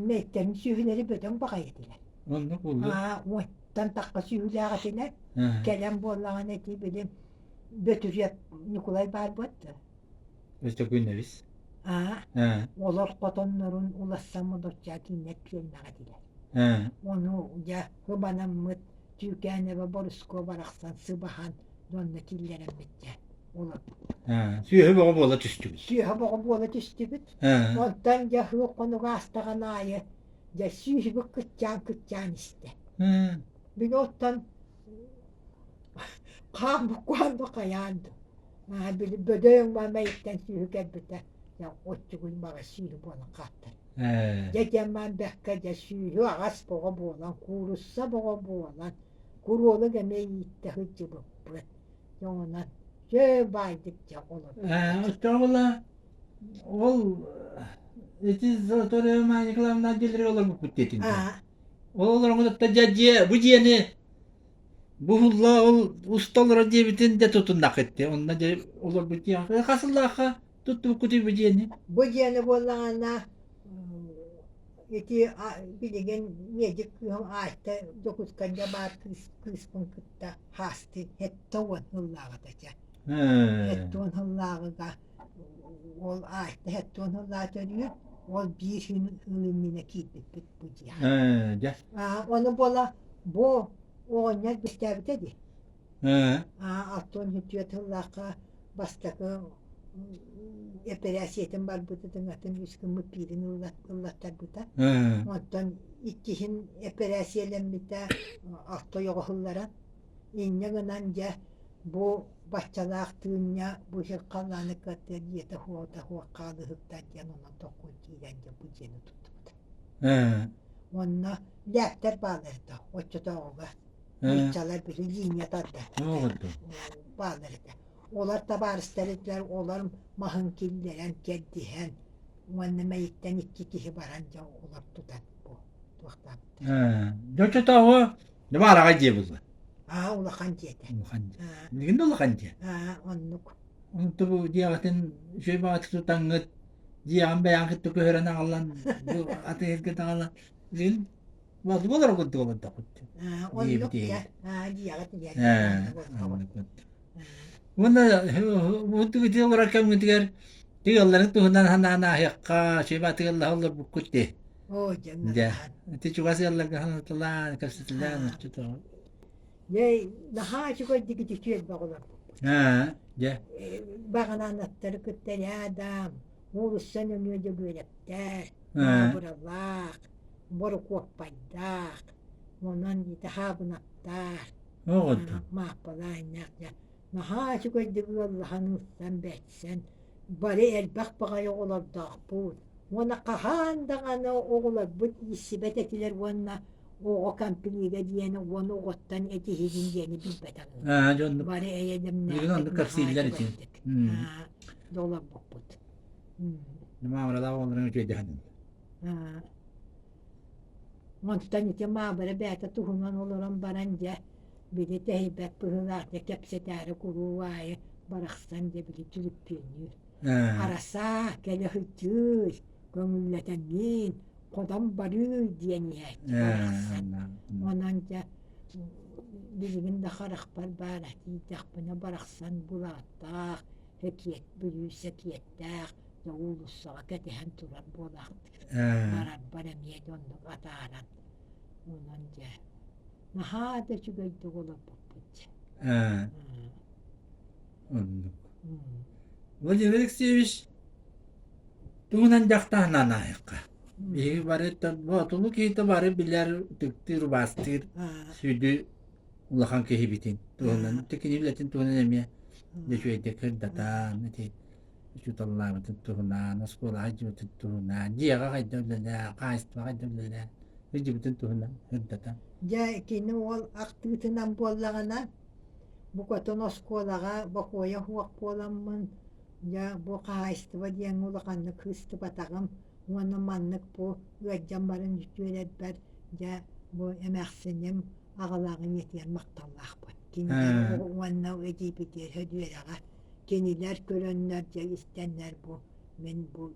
мэйиктэрин сүөһүлэри бөдөҥ баҕайы этилэр. Оннук буолла. Аа, уоттан тахха сүөһүлээх этилэр. Кэлэн буоллаҕына ити били Бөтүрүөп Ньукулай баар буотта. Өстө күннэбис. Аа, олор хотоннорун улассан модоччаа кииннэр күөннээх этилэр. Ону дьэ хыбанаммыт Түүкээнэбэ Борускуо барахсан сыбаһан дьонно киллэрэммит дьэ олорбут. Сүөһү бөҕө буола түстүбүт. Сүөһү бөҕө буола түстүбүт. Онтон дьэ сыл хонуга аастаҕын аайы дьэ сүүһүбүт кыччаан-кыччаан истэ. Били оттон хаан буккуһан да хайаан да. Били бөдөҥ маамайыттан сүөһү кэлбитэ дьэ оччугуй баҕа сүөһү буолан хааттар. Дьэ диэн бэккэ дьэ сүүһү аҕас боҕо буолан, куурусса боҕо буолан, куруолук эмиэ ииттэ сылдьыбыппыт. Дьэ онон дьэ баайдык дьэ олорбуппут. Оччоҕула ол ити Золотой Николаевна дьиэлэригэр олорбуппут диэтиҥ Ол олороҥҥутуттан дьэ дьиэ бу дьиэни бу уһулла ол уста олорор диэбитин дьэ тутуннаххыт дии онно дьэ олорбут дьиэҕэ хас сыллаахха туттубуккутуй бу дьиэни? Бу дьиэни буоллаҕына ити билигин медик кыыһым Айта Дьокуускайга баар кыыс кыыспын кытта хаастыы 70 сыллааҕыта чэ. 70 сыллааҕыга ол Айта 70 сыллаа төрүүр, ол биир күн ыл иннинэ киирбиппит бу дьиэҕэ. Дьэ. Ону буола бу оҕонньор бистээбитэ дии. Алтан үтүө тыллаахха бастакы эпэрээссийэтин барбыта тыҥатын үс гыммыт биирин ыллаттарбыта. Онтон иккиһин эпэрээссийэлэммитэ алта ойоҕоһуллара. Инньэ гынан дьэ бу баччалаах тыынньа бу сир халлааны кытта дьиэтэ хуота хуох хаалыһыктар диэн онон тоххун киирэн дьэ бу дьиэни туттубута. Онно лээктэр бааллар этэ оччотооҕуга Нууччалар били линия тарда бааллар этэ. Олор табаарыстар этилэр, олор маһын киллэрэн, кэрдиһэн уонна мэйиктэн икки киһи баран дьэ олор тутан бу туохтаабыттар. Дьэ оччотооҕу баараҕай дьиэ буолла. Аа улахан дьиэтэ. Улахан дьиэ. Билигин да улахан дьиэ. Аа оннук. Онто бу дьиэҕитин үчүгэй баҕатык тутаҥҥыт дьиэҕин бэйэҕин кытта көһөрөн аҕалан бу атыыһыккыт аҕалан билигин Буолар курдук олордохпут. Оннук дьэ. Дьиэҕит Уонна ити олорор кэмҥитигэр тыалларын туһунан санаан ааһыахха, сүбэ тыаллаһа олорбуккут дии. Оо, Дьэ, ити чугас ыалларга санатылаан, кэпсэтилээн оччотооҕу. Дьэ, наһаа үчүгэйдик ити түөлбэҕэ олорбуппут. Дьэ. Баҕанаанаттары кытта рядом, уулусса нөҥүө Дьөгүөрэптэр, Маабыралаах, Борукуоппайдаах, онон ити Хаабынаптаах, Мааппалаанньаах дьэ наһаа үчүгэйдик ыаллаһан ылсан бэрсэн бары элбэх баҕайы оҕолордоохпут уонна хаһан даҕаны оҕолорбут ииссибэт этилэр уонна оҕо комплига диэни уонна оҕоттон этиһигин диэни билбэтэҕим. Бары эйэ-дэмнээхтик наһаа үчүгэйдик олорбуппут. Маамыралаах оҕолорун үчүгэйдэһэн. Онтон ити Маабыра бэйэтэ туһунан олорон баран дьэ били тэһийбэт быһыылаах дьэ кэпсэтээри куруук аайы барахсан дьэ били түлүппүөннүүр. Арасаа кэлэ сылдьыый, көҥүллэтэҥҥин, хотон барыый диэн иһээччи барахсан. Онон дьэ билигин да харахпар баара тиийдэхпинэ барахсан булааттаах, сэкиэт бүлүү сэкиэттээх дьэ уулуссаҕа кэтэһэн турар буолаахтыыр. Барарбар эмиэ дьоннук атааран онон дьэ. Наһаа да үчүгэйдик олорбуппут дьэ. Ээ, оннук. Владимир Алексеевич тугунан дьахтаһынан аайыкка. Биһиги бары боотулу киһитэ бары билэр, ытыктыыр, убаастыыр сүдү улахан киһибитин туһунан, кини үлэтин туһунан эмиэ үчүгэйдик кырдатан, ити учууталлаабытын туһунан, оскуолаҕа дьыбытын туһунан, дьиэҕэ хайда үлэлээн, хаһаайыстыбаҕа хайда үлэлээн, дьыбытын туһунан сырдатан. Дьэ, кини уол ахтыытынан буоллаҕына, букатын оскуолаҕа бокуойа суох буоламмын, дьэ, бу хаһаайыстыба диэҥҥэ улаханнык кыыстыбатаҕым уонна маннык бу ыалдьан баран үтүөрэрбэр, дьэ, бу эмээхсиним аҕалааҕын ийэтигэр махталлаахпын. Кинилэр уонна эдьиийбитигэр Һөдүөрэҕэ кинилэр көрөннөр дьэ истэннэр бу мин бу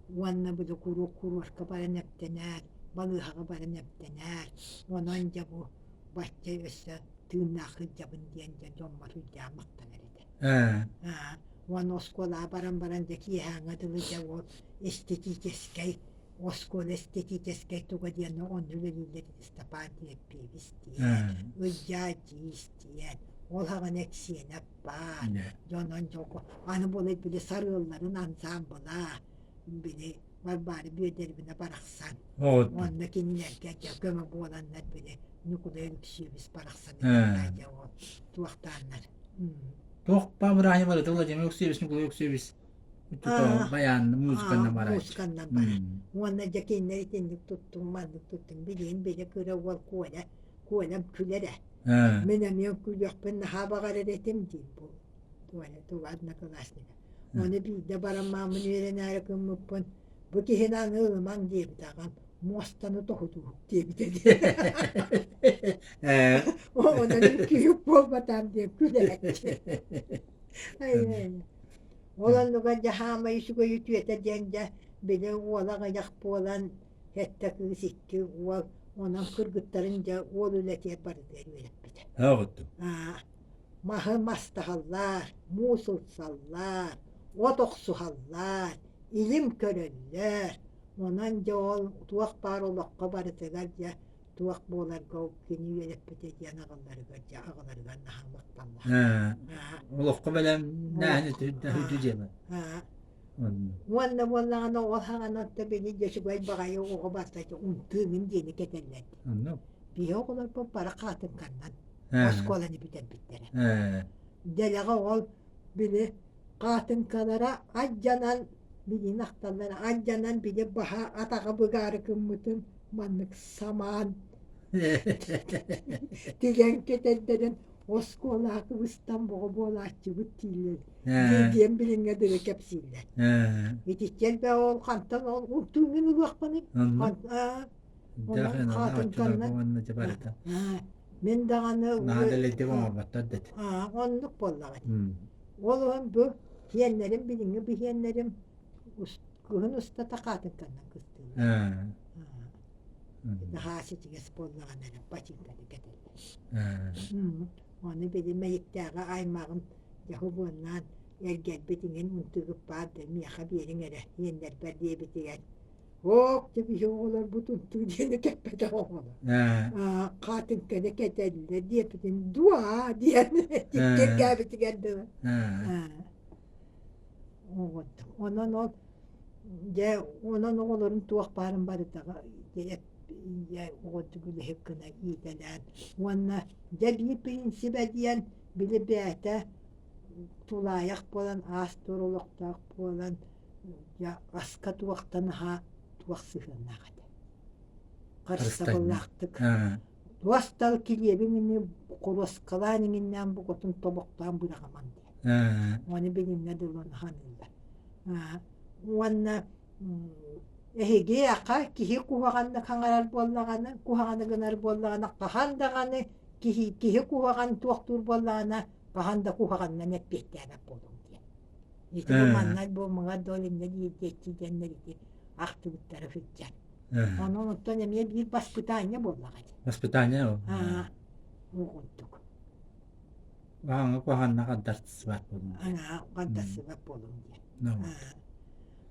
уонна били куруук куруорка баран эмтэнээр, балыыһаҕа баран эмтэнээр, онон дьэ бу бачча өссө тыыннаах сылдьабын диэн дьэ дьоммор сүрдээх махтанар этэ. Уонна оскуолаҕа баран баран дьэ киэһээҥҥэ дылы дьэ ол эстетическэй оскуола эстетическэй туга диэн онно үлэлииллэр Степан Тиэппиэбис диэн, Ылдьаа Дьиис диэн, ол аҕана Эксиэнэп баар, дьонон дьоко аны буолай били сарыалларын ансаамбыла били Варвара Бүөдэрбинэ барахсан уонна кинилэргэ дьэ көмө буоланнар били Ньукулай Алексеевич барахсан дьэ ол туохтааннар Туох бырааһы барыта Владимир Алексеевич Ньукулай Алексеевич баян музыканнан барааччы. Музыканнан барар. Уонна дьэ кинилэр итинник туттум, маннык туттум. Билигин били кыра уол Коля, Колям күлэрэ. Мин эмиэ күлүөхпүн наһаа баҕарар этим диир бу Толя, туга одноклассника. Ону биирдэ баран мааммын үөрэнээри гыммыппын, бу киһини аны ылымаҥ диэбит аҕам, муостаны тоһутууһук диэбитэ Онон күһүк буолбатаам диэн күлээччи. Ол оннугар дьэ хаамай үчүгэй үтүөтэ диэн дьэ били уола аҕыйах буолан сэттэ кыыс икки уол онон кыргыттарын дьэ уол үлэтигэр барытыгар үөрэппитэ. Маһы мастаһаллар, муус ылсаллар, от охсуһаллар, илим көрөллөр. Онон дьэ ол туох баар олоххо барытыгар дьэ туох буоларга кини үөрэппитэ диэн аҕалларыгар дьэ аҕаларыгар наһаа махталлаах. Олоххо бэлэмнээһин үтү дьиэбэ. Уонна буоллаҕына ол хаҕана отто били дьэ үчүгэй баҕайы оҕо барта унтыыгын диэни кэтэллэр. Биһи оҕолорбут бары хаатыҥканнан оскуоланы бүтэрбиттэрэ. Дэлэҕэ ол били хаатыҥкалара алдьанан билин ахталлара алдьанан били баһа атаҕа быгаары гыммытын маннык самаан тигэн кэтэрдэрин оскуолаҕа кыбыстан боҕо буолааччыбыт дииллэр диэн билиҥҥэ дылы кэпсииллэр. Итиччэ элбэх ол хантан ол унтууҥҥун ылыахпыный? Онон хаатыҥканнан мин даҕаны Наһаа дэлэйдик оҥорботтор да этэ. Оннук буоллаҕа Ол иһин бу һиэннэрим билиҥҥи биһиэннэрим кыһын устата хаатыҥканнан кыстыыллар. Наһаа ситигэс буоллаҕына эрэ ботинканы кэтэллэр. Ону били Мэйиктээҕи аймаҕым дьоһу-буоннаан эргэрбит иҥин унтугут баар да миэхэ биэриҥ эрэ иэннэрбэр диэбитигэр Ок, дьэ биһи оҕолорбут унтуу диэни кэппэтэх оҕолор. Хаатыҥканы кэтэллэр диэбитин дуо диэн тиккэргээбитигэр дылы. Онон ол дьэ онон оҕолорун туох баарын барытаҕа дьэ оҕотук үлэһит гына иитэлээн уонна дьэ биир принцибэ диэн били бэйэтэ тулаайах буолан аас-туор олохтоох буолан дьэ аска туохтан аһаа туох сыһыаннаах этэ харыстабыллаахтык туостал килиэбин ини хоруоскалаан иҥиннээн букатын тобохтоон быраҕымаҥ диэн ону билиҥҥэ дылы ханыыллар уонна эһиги аха киһи куһаҕаннык хаҥарар буоллаҕына куһаҕаны гынар буоллаҕына хаһан даҕаны киһи киһи куһаҕан туохтуур буоллаҕына хаһан да куһаҕанынан эппиэттээбэт буолуҥ диэн Ити бу манна бу муҥар дол иннэ диэччи диэннэр ити ахтыбыттара сылдьар. Онон оттон эмиэ биир баспытаанньа буоллаҕа дии. Воспитание ол. Аа, ол курдук. Аһаҥа куһаҕанна хантарсыбат буолуҥ. Аҥаа хантарсыбат буолуҥ диэн.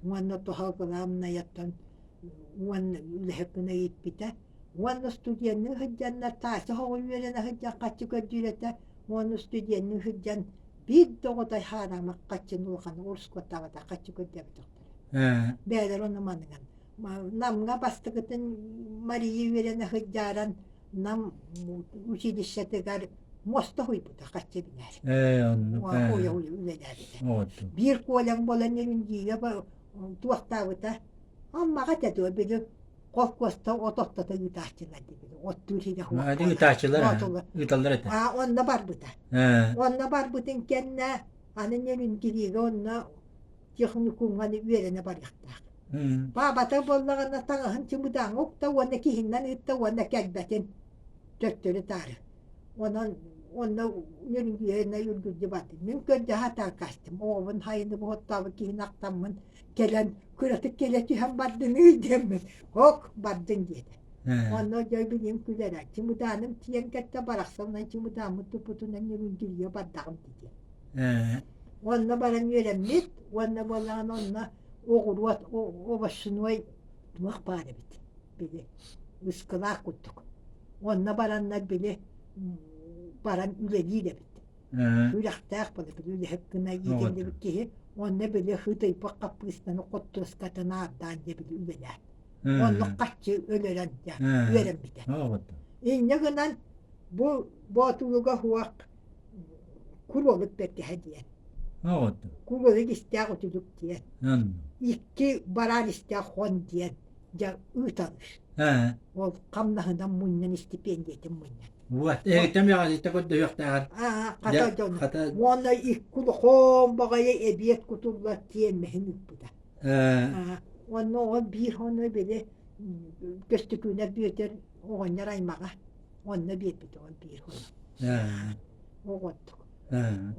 Уонна тоһо главнайаттан уонна үлэһит гына ииппитэ. Уонна студенныы сылдьаннар Тася оҕо үөрэнэ сылдьан хаччы көрдүүр этэ уонна студенныы сылдьан биир да оҕото хаараама хаччыны улаханы урускуоттаабатах хаччы көрдөөбөтөхтөрө. Бэйэлэр ону маныган Намҥа бастакытын Мария үөрэнэ сылдьааран Нам училищетыгар муоста уһуйбута хаччы билэр. Ээ, Уйа үлэлээбитэ. Биир Коляҥ буолан Нерюнгига туохтаабыта Аммаҕа этэ дуо били холкуоста от оттото ыытааччылар диэбит оттуур сирэ Ыытааччылар ыыталлар этэ. Аа онно барбыта. Онно барбытын кэннэ аны Нерюнгиригэ онно техникумҥа үөрэнэ барыахтаах. Баабата буоллаҕына таҥаһын чымыдааҥҥа укта уонна киһиннэн ыытта уонна кэлбэтин төттөрү-таары. Онон онно Нерюнгригэ үргүлдьү бардым. Мин көрдөһө атаакаастым. Оҕобун хайыны буһуттаабыт киһини ахтаммын кэлэн кыратык кэлэ түһэн бардыныы диэммин ок бардын диэтэ. Онно дьэ билим күлэрэ. Чымыдааным тиийэн кэлтэ барахсан чымыдааммыт туппутунан Нерюнгригэ бардаҕым диэтэ. Онно баран үөрэммит уонна буоллаҕына онно оҕуруот овощной туох баар эбит били ыскылаах курдук. Онно бараннар били баран үлэлиир эбит. Сүрэхтээх буола били үлэһит гына иитиллибит киһи онно били хытыйбыт хаппыыстаны хортуоскатын аардаан дьэ били үлэлээн. Онно хаччы өлөрөн дьэ үөрэммитэ. Инньэ гынан бу Боотулуга суох куруолук бэргэһэ диэн. Куруолук истээх үтүлүк диэн. Икки бараан истээх хон диэн дьэ ыыталыыр. Ол хамнаһынан мунньан истипиэндийэтин мунньан. Вот, эһиттэн бэҕэһиттэ көрдөһүөхтээҕэр. Аа, хата дьону. Уонна икки улахан баҕайы эбиэт кутуллар тиэмэһин ыыппыта. Уонна ол биир хоно били Көстөкүүнэп Бүөтүр оҕонньор аймаҕа онно биэрбит ол биир хоно. Оҕоттук.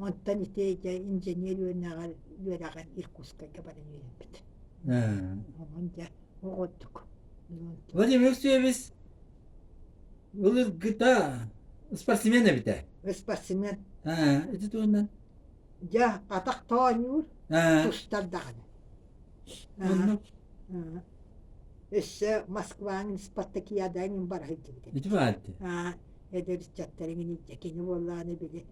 Онтон ити дьэ инженер үөрэҕэр үөрэҕэр Иркутскайга баран үөрэммит. Онон дьэ оҕоттук. Владимир Алексеевич былыргыта спортсмен эбитэ. Спортсмен. Ити туһунан? Дьэ атах тоонньуур, тустар даҕаны. Өссө Москваның спартакиадаҥын бара сылдьыбыт Ити баар дии. Эдэр ыччаттарыҥ илдьэ кини буоллаҕына били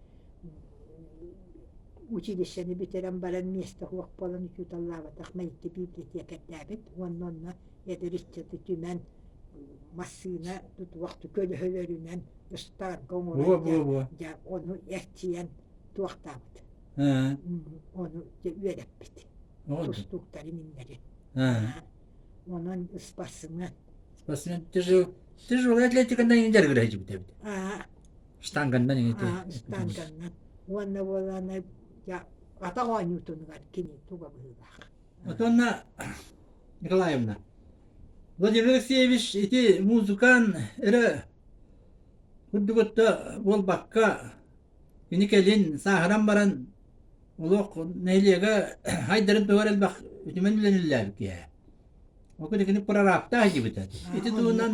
училищены бүтэрэн баран миэстэ суох буолан учууталлаабатах Мэйикки библиотекарьдаабыт уонна онно эдэр ыччаты түмэн массыына тутуох көлөһөлөрүнэн ыстаарга оҥорон дьэ ону эрчийэн туохтаабыт ону дьэ үөрэппит тустууктарын иннэри онон спортсмен спортсмен тяжелая атлетиканан дьарыгыра сылдьыбыт эбит штанганнан штанганнан уонна буоллаҕына атах оонньуутунугар кини туга быһыылаах Отонна Николаевна Владимир Алексеевич ити музыкан эрэ курдугутта буолбакка кини кэлин сааһыран баран олох нэһилиэгэ айдарын туһар элбэх үтүмэн үлэниллээбит киһи. Ол кини прорабтаах дьибитэ. Ити туһунан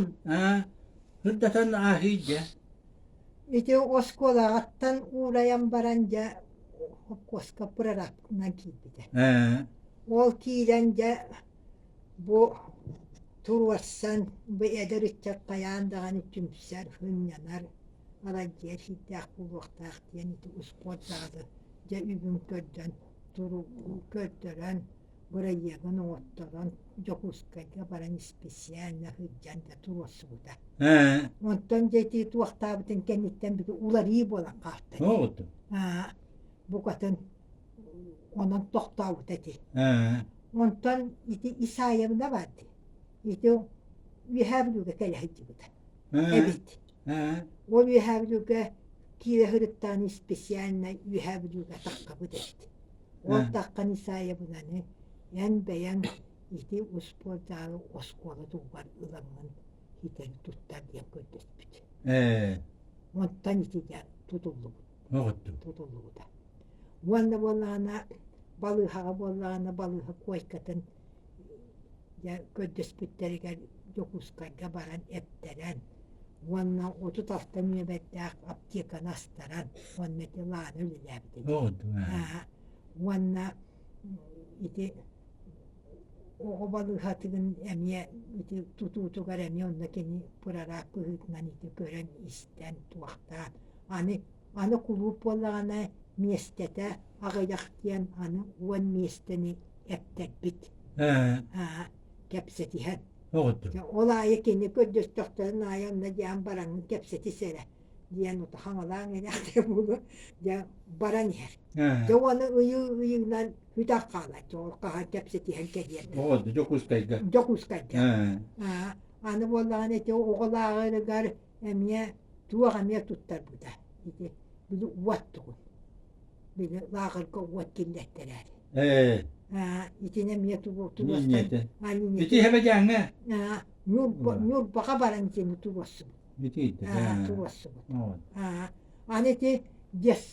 сырдатан ааһыы дьэ. Ити оскуолаҕыттан уурайан баран дьэ холкуоска прорабынан киирбитэ. Ол киирэн дьэ бу туруорсан бу эдэр ыччат хайаан даҕаны түмсэр, сынньанар, аралдьыйар сирдээх буолуохтаах диэн ити успуорт даҕаны дьэ үбүн көрдөөн көрдөрөн бырайыагын оҥотторон Дьокуускайга баран исписийээннэ сылдьан да туруорсубута. Онтон дьэ ити туохтаабытын кэнниттэн били уларыы буолан хаалта. Букатын онон тохтообута ити. Онтон ити Исаевна баар дии. Ити Үөһээ Бүлүүгэ кэлэ сылдьыбыта. Эбит. Ол Үөһээ Бүлүүгэ киирэ сырыттаҕына специально Үөһээ Бүлүүгэ таххабыт эбит. Ол таххан Исаевнаны эн бэйэҥ ити успуордаары оскуола туһугар ыламмын ситэри туттар диэн көрдөспүт. Онтон ити дьэ тутуллубут. Тутуллубута. Уонна буоллаҕына балыыһаҕа буоллаҕына балыыһа куойкатын дьэ көрдөспүттэригэр Дьокуускайга баран эптэрэн уонна 36 нүөмэрдээх аптеканы астаран уонна ити Лаана үлэлээбит этэ. Уонна ити. Оҕо балыыһатын эмиэ ити тутуутугар эмиэ онно кини прораб быһыытынан ити көрөн-истэн туохтаан аны аны кулууп буоллаҕына миэстэтэ аҕыйах диэн аны 10 миэстэни эптэрбит кэпсэтиһэн ол аайы кини көрдөстөхтөрүн аайы онно диэн бараҥҥын кэпсэтис эрэ диэн хаҥалаан эрээхтэрэ буолуо дьэ баран иһэр дьэ уону ыйыы ыйыынан сүтэн хаалар ол хаһан кэпсэтиһэн кэлиэн Оҕо Дьокуускайга Дьокуускайга аны буоллаҕына ити оҕо лааҕырыгар эмиэ туох эмиэ туттарбыта ити били уот тугун били лааҕырга уот киллэртэрээри итини эмиэ тугу туруостан Ити Хэбэдьээҥҥэ Ньурбаҕа баран итини туруорсубут туруорсубут Аны ити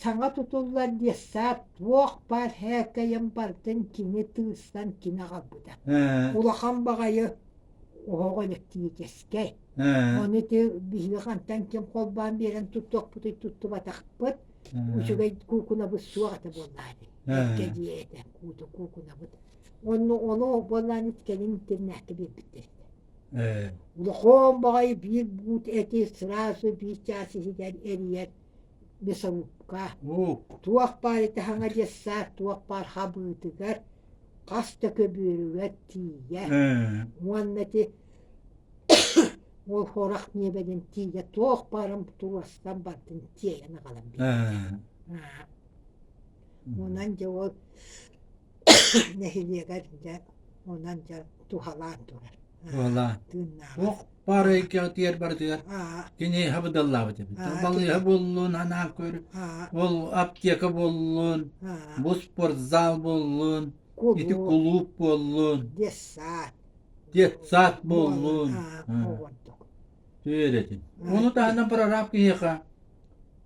саҥа тутуллар детсад туох баар һээкэйин барытын кини тыырсан кини аҕалбыта. Улахан баҕайы оһоҕо электрическэй. Ону ити биһиги хантан ким холбоон биэрэн туттуохпутуй туттубатахпыт. Үчүгэй куукунабыт суох этэ буоллаҕа дии. Эргэ дьиэ этэ куукунабыт. Онно ону буоллаан кэлин интернакка биэрбиттэр этэ. Улахан баҕайы биир буут эти сразу биир чаас иһигэр эрийэр мясорубка. Туох баар ити хаҥа детсад туох баар хабыытыгар хас да көбүөрүгэр тиийэ. Уонна ити ол хорах миэбэлин тиийэ туох баарын туруорсан бардын тиэйэн аҕалан биэрдэ. Онон дьэ ол нэһилиэгэр дьэ онон дьэ туһалаан турар. Туһалаан. Тыыннааҕа. Туох баар эйгэҕитигэр барытыгар кини хабыдаллаабыт эбит. Балыыһа буоллун, анаан көр, ол аптека буоллун, бу спортзал буоллун, ити кулууп буоллун, Детсад. детсад буоллун. Түөрэтин. Ону таһынан прораб киһиэхэ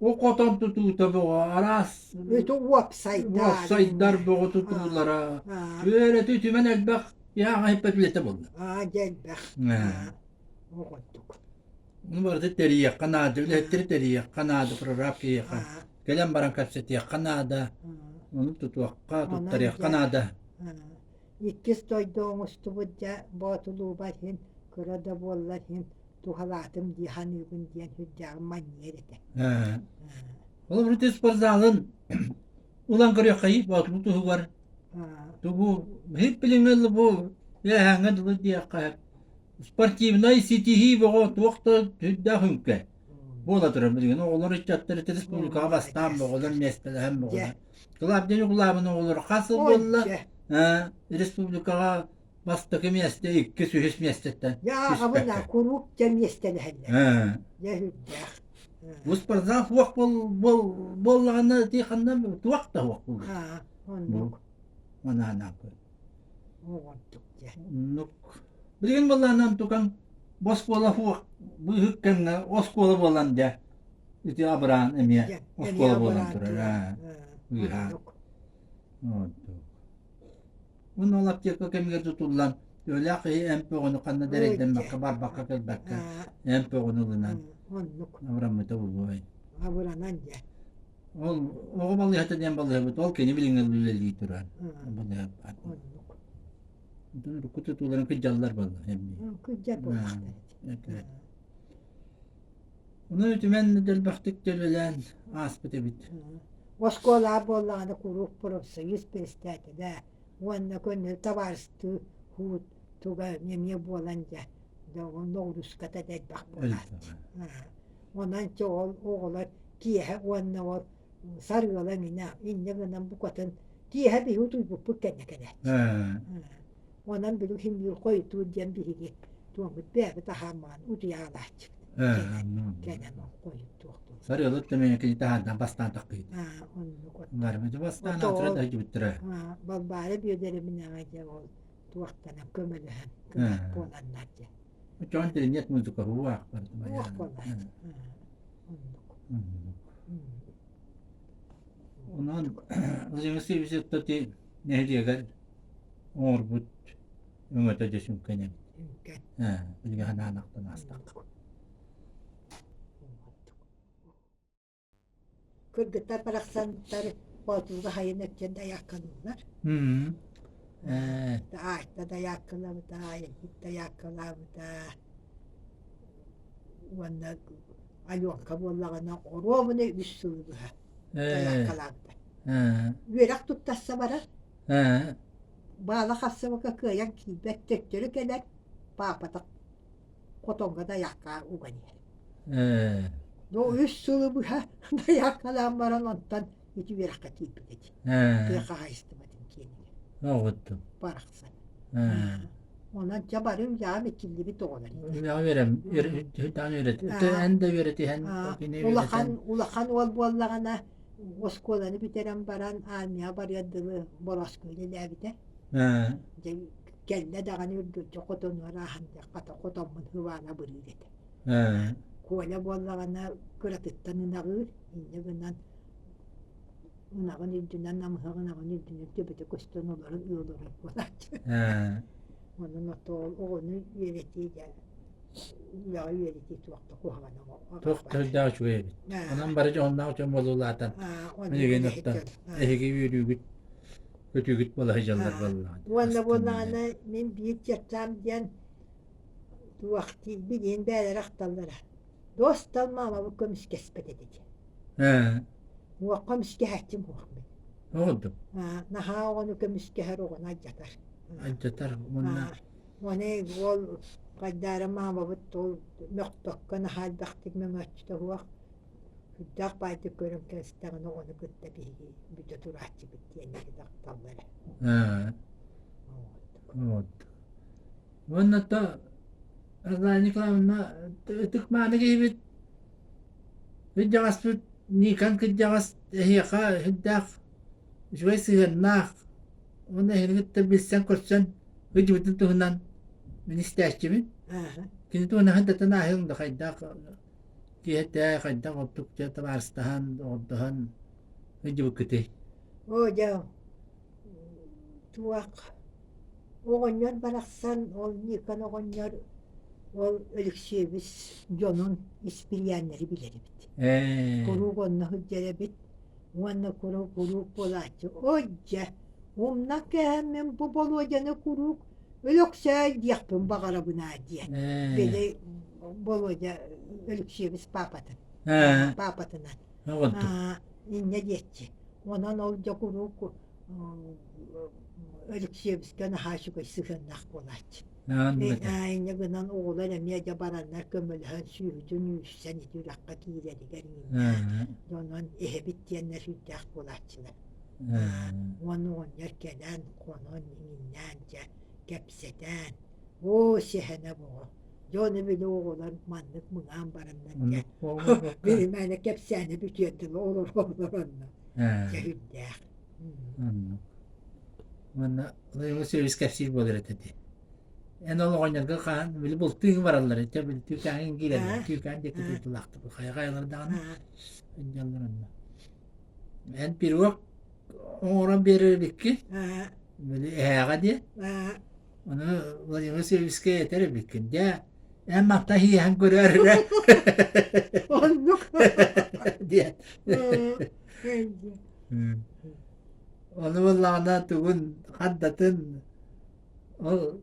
Ол хотон тутуута бөҕө араас Ити уопсайдар уопсайдар бөҕө тутуулара үөрэтүү түмэн элбэх иһаҕаһыппат үлэтэ буолла. Аа дьэ элбэх. Оҕордук. Ону барыта тэрийиэххэ наада, үлэһиттэри тэрийиэххэ наада, прораб киһиэхэ. Кэлэн баран кэпсэтиэххэ наада, ону тутуохха, туттарыахха наада. Иккис дойду оҥостубут дьэ Боотулуубар иһин кыра да буоллар иһин туһалаатым дии саныыбын диэн сүрдээҕин манньыйар этэ. Ол ити спортзалын ылан көрүөххэйий Боотулуу туһугар тугу иһит билиҥҥи бу үөһээҥҥэ дылы диэххэ спортивнай ситиһии бөҕө туох да сүрдээх үҥкэ буола турар билигин оҕолор ыччаттар ити республикаҕа бастаан бөҕөлөр миэстэлэһэн бөҕөлөр Клавдия Ньукулаабына оҕолоро хас сыл буолла республикаҕа бастакы миэстэ, иккис, үһүс миэстэттэн Дьэ аҕабын куруук дьэ миэстэлэһэллэр. Дьэ үрдээх. Бу спортзал суох буоллаҕына ити ханна туох да суох буолуо. Оннук. Манаана. Оҕордук дьэ. Оннук. Билигин буоллаҕына тукан бу оскуола суох быыһык кэмҥэ оскуола буолан дьэ Ити абыраан эмиэ оскуола буолан турар ээ. Ыыһаан. Уонна ол аптека кэмигэр тутуллан төһөлөөх киһи эмп бөҕөнү ханна да эрэйдэммэккэ, барбакка кэлбэккэ эмп бөҕөнү ылынан Оннук. абыраммыта буолуой. Абыранан дьэ. Ол оҕо балыыһата диэн балыыһабыт, ол кини билиҥҥи үлэлии турар. Балыыһа Оннук. Онтон урукку тутууларын кыдьаллар буолла эмиэ. Кыдьар буоллахтар. Ону үтүмэн элбэхтик төлөлөөн ааспыт эбит. Оскуола буоллаҕына куруук профсоюз председателэ уонна көннөрү табаарыстыы хуут туга эмиэ буолан дьэ ноҕурууската да элбэх буолааччы. Онон чэ ол оҕолор киэһэ уонна ол сарыала минэ инньэ гынан букатын киэһэ биһиги утуйбуппут кэннэ кэлээччи. Онон били иһин хойутуур диэн биһиги туоммут бэйэбит аһааммаан утуйаалааччыбыт. Кэлэн ол хойутуохтун. Сарыалыт тэмэҥэ кини таһаардан бастаан таххыйыт. Оннук. Барбыты бастаан аатыра да Балбаара Бүөдэрибинэҕэ дьэ ол туохтанан көмөлөһөн көмөт буоланнар дьэ. Чон интернет музыка хуах Хуах буоллааччы. Оннук. Онон Владимир Васильевич нэһилиэгэр оҥорбут өҥөтө дьэ сүҥкэн эбит. Сүҥкэн. Ээ, билигин санаан ахтан аастахха. Кыргыттар барахсантар Боотулга хайын өттүн дайааккалыыллар. Аайта дайааккалаабыта, Айанһыт дайааккалаабыта уонна Аленка буоллаҕына оруобуна үс сылы быһа дайааккалаабыта. Үөрэх туттарса барар. Баала хасыбыка кыайан киирбэт, төттөрү кэлэр, паапата хотоҥҥо дайаакка уган иһэр. Ну үс сылы быһа дайааккалаан баран онтон ити үөрэххэ киирбит ити. Тыа хаһаайыстыбатын киэнигэр. Оҕуттум. Барахсан. Онон дьэ бары үлэҕэ миккиллибит оҕолор. Үлэҕэ үөрэм, үөрэтиһэн үөрэт. Эн да үөрэтиһэн, кини Улахан улахан уол буоллаҕына оскуоланы бүтэрэн баран армияҕа барыар дылы бороску үлэлээбитэ. Дьэ кэллэ даҕаны үргүлдьү хотонугар ааһан хата хотоммун хыбаана бырыыр этэ. Коля буоллаҕына кыратыттан ынаҕыыр, инньэ гынан ынаҕын үрдүнэн намыһах ынаҕын үрдүнэн төбөтө көстөн олорон ыы олорор буолааччы. Онон ото оҕону үөрэтии дьэ үлэҕэ үөрэтии туох да куһаҕана Туох да үрдээх үчүгэй эбит. Онон бары дьоһуннаах дьон буолуулаатан билигин оттон эһиги үөрүүгүт көтүүгүт буола сылдьаллар буоллаҕа. Уонна буоллаҕына мин биир чертаам диэн туох билиэн бээлэрэ ахталлара. Достал маамабыт көмүскэспэт этэ диэн. Уохха көмүскэһээччим суох мин. Оҕурдум. Наһаа оҕону көмүскэһэр оҕону алдьатар. Алдьатар уонна Уонна уол хайдаара маамабыт ол мөхпөккө наһаа элбэхтик мөҥөөччүтэ суох сүрдээх баайдык көрөн кэбистэҕинэ оҕону кытта биһиги бүтэ турааччыбыт диэннэри ахталлара. Вот. Уонна то Розалия Николаевна ытык-мааны киһибит кырдьаҕаспыт Никон кырдьаҕас эһиэхэ сүрдээх үчүгэй сыһыаннаах уонна эһигини кытта билсэн-көрсөн ыдьыбытын туһунан мин истээччибин. Кини туһунан хантан ааһыаҥ да хайдах киһи этэ, хайдах ордук дьэ табаарыстаһан, доҕордоһон ыдьыбыккытый? Оо дьэ туох оҕонньор барахсан ол Никон оҕонньор ол Өлөксүөбүс дьонун испирийээннэри билэр эбит. Куруук онно сылдьар эбит уонна куруук куруук буолааччы ой дьэ умнан кээһэммин бу Болуодьаны куруук Өлөксөөй диэхпин баҕарабын аа диэн били Болуодьа Өлөксүөбүс паапатын паапатынан инньэ диэччи онон ол дьэ куруук Өлөксүөбүскэ наһаа үчүгэй сыһыаннаах буолааччы инньэ гынан оҕолор эмиэ дьэ бараннар көмөлөһөн сүүһүтүн үүрсэн ити үрэххэ киирэригэр онон эһэбит диэннэр сүрдээх буолааччылар уонна оҕонньор кэлэн хонон иҥиннээн дьэ кэпсэтэн оо сэһэнэ боҕо дьону били оҕолор маннык мыҥаан бараннар дьэ биримээнэ кэпсээнэ бүтүөр дылы олороллор онно дьэ сүрдээх Оннук. Уонна Васильевич кэпсиир буолар этэ дии. Эн ол оҕонньорго хаһан били бултуу бараллар этэ, били түүкээҥин киирэллэр, түүкээн диэки тутулаахтык хайа-хайалар даҕаны дьаллар онно. Эн пирог оҥорон биэрэр эбиккин, били эһээҕэ диэн. Ону Владимир Васильевичка этэр эбиккин, дьэ, эн манта иһэн көрөөр эрэ. Оннук. Диэн. Ону буоллаҕына тугун хардатын ол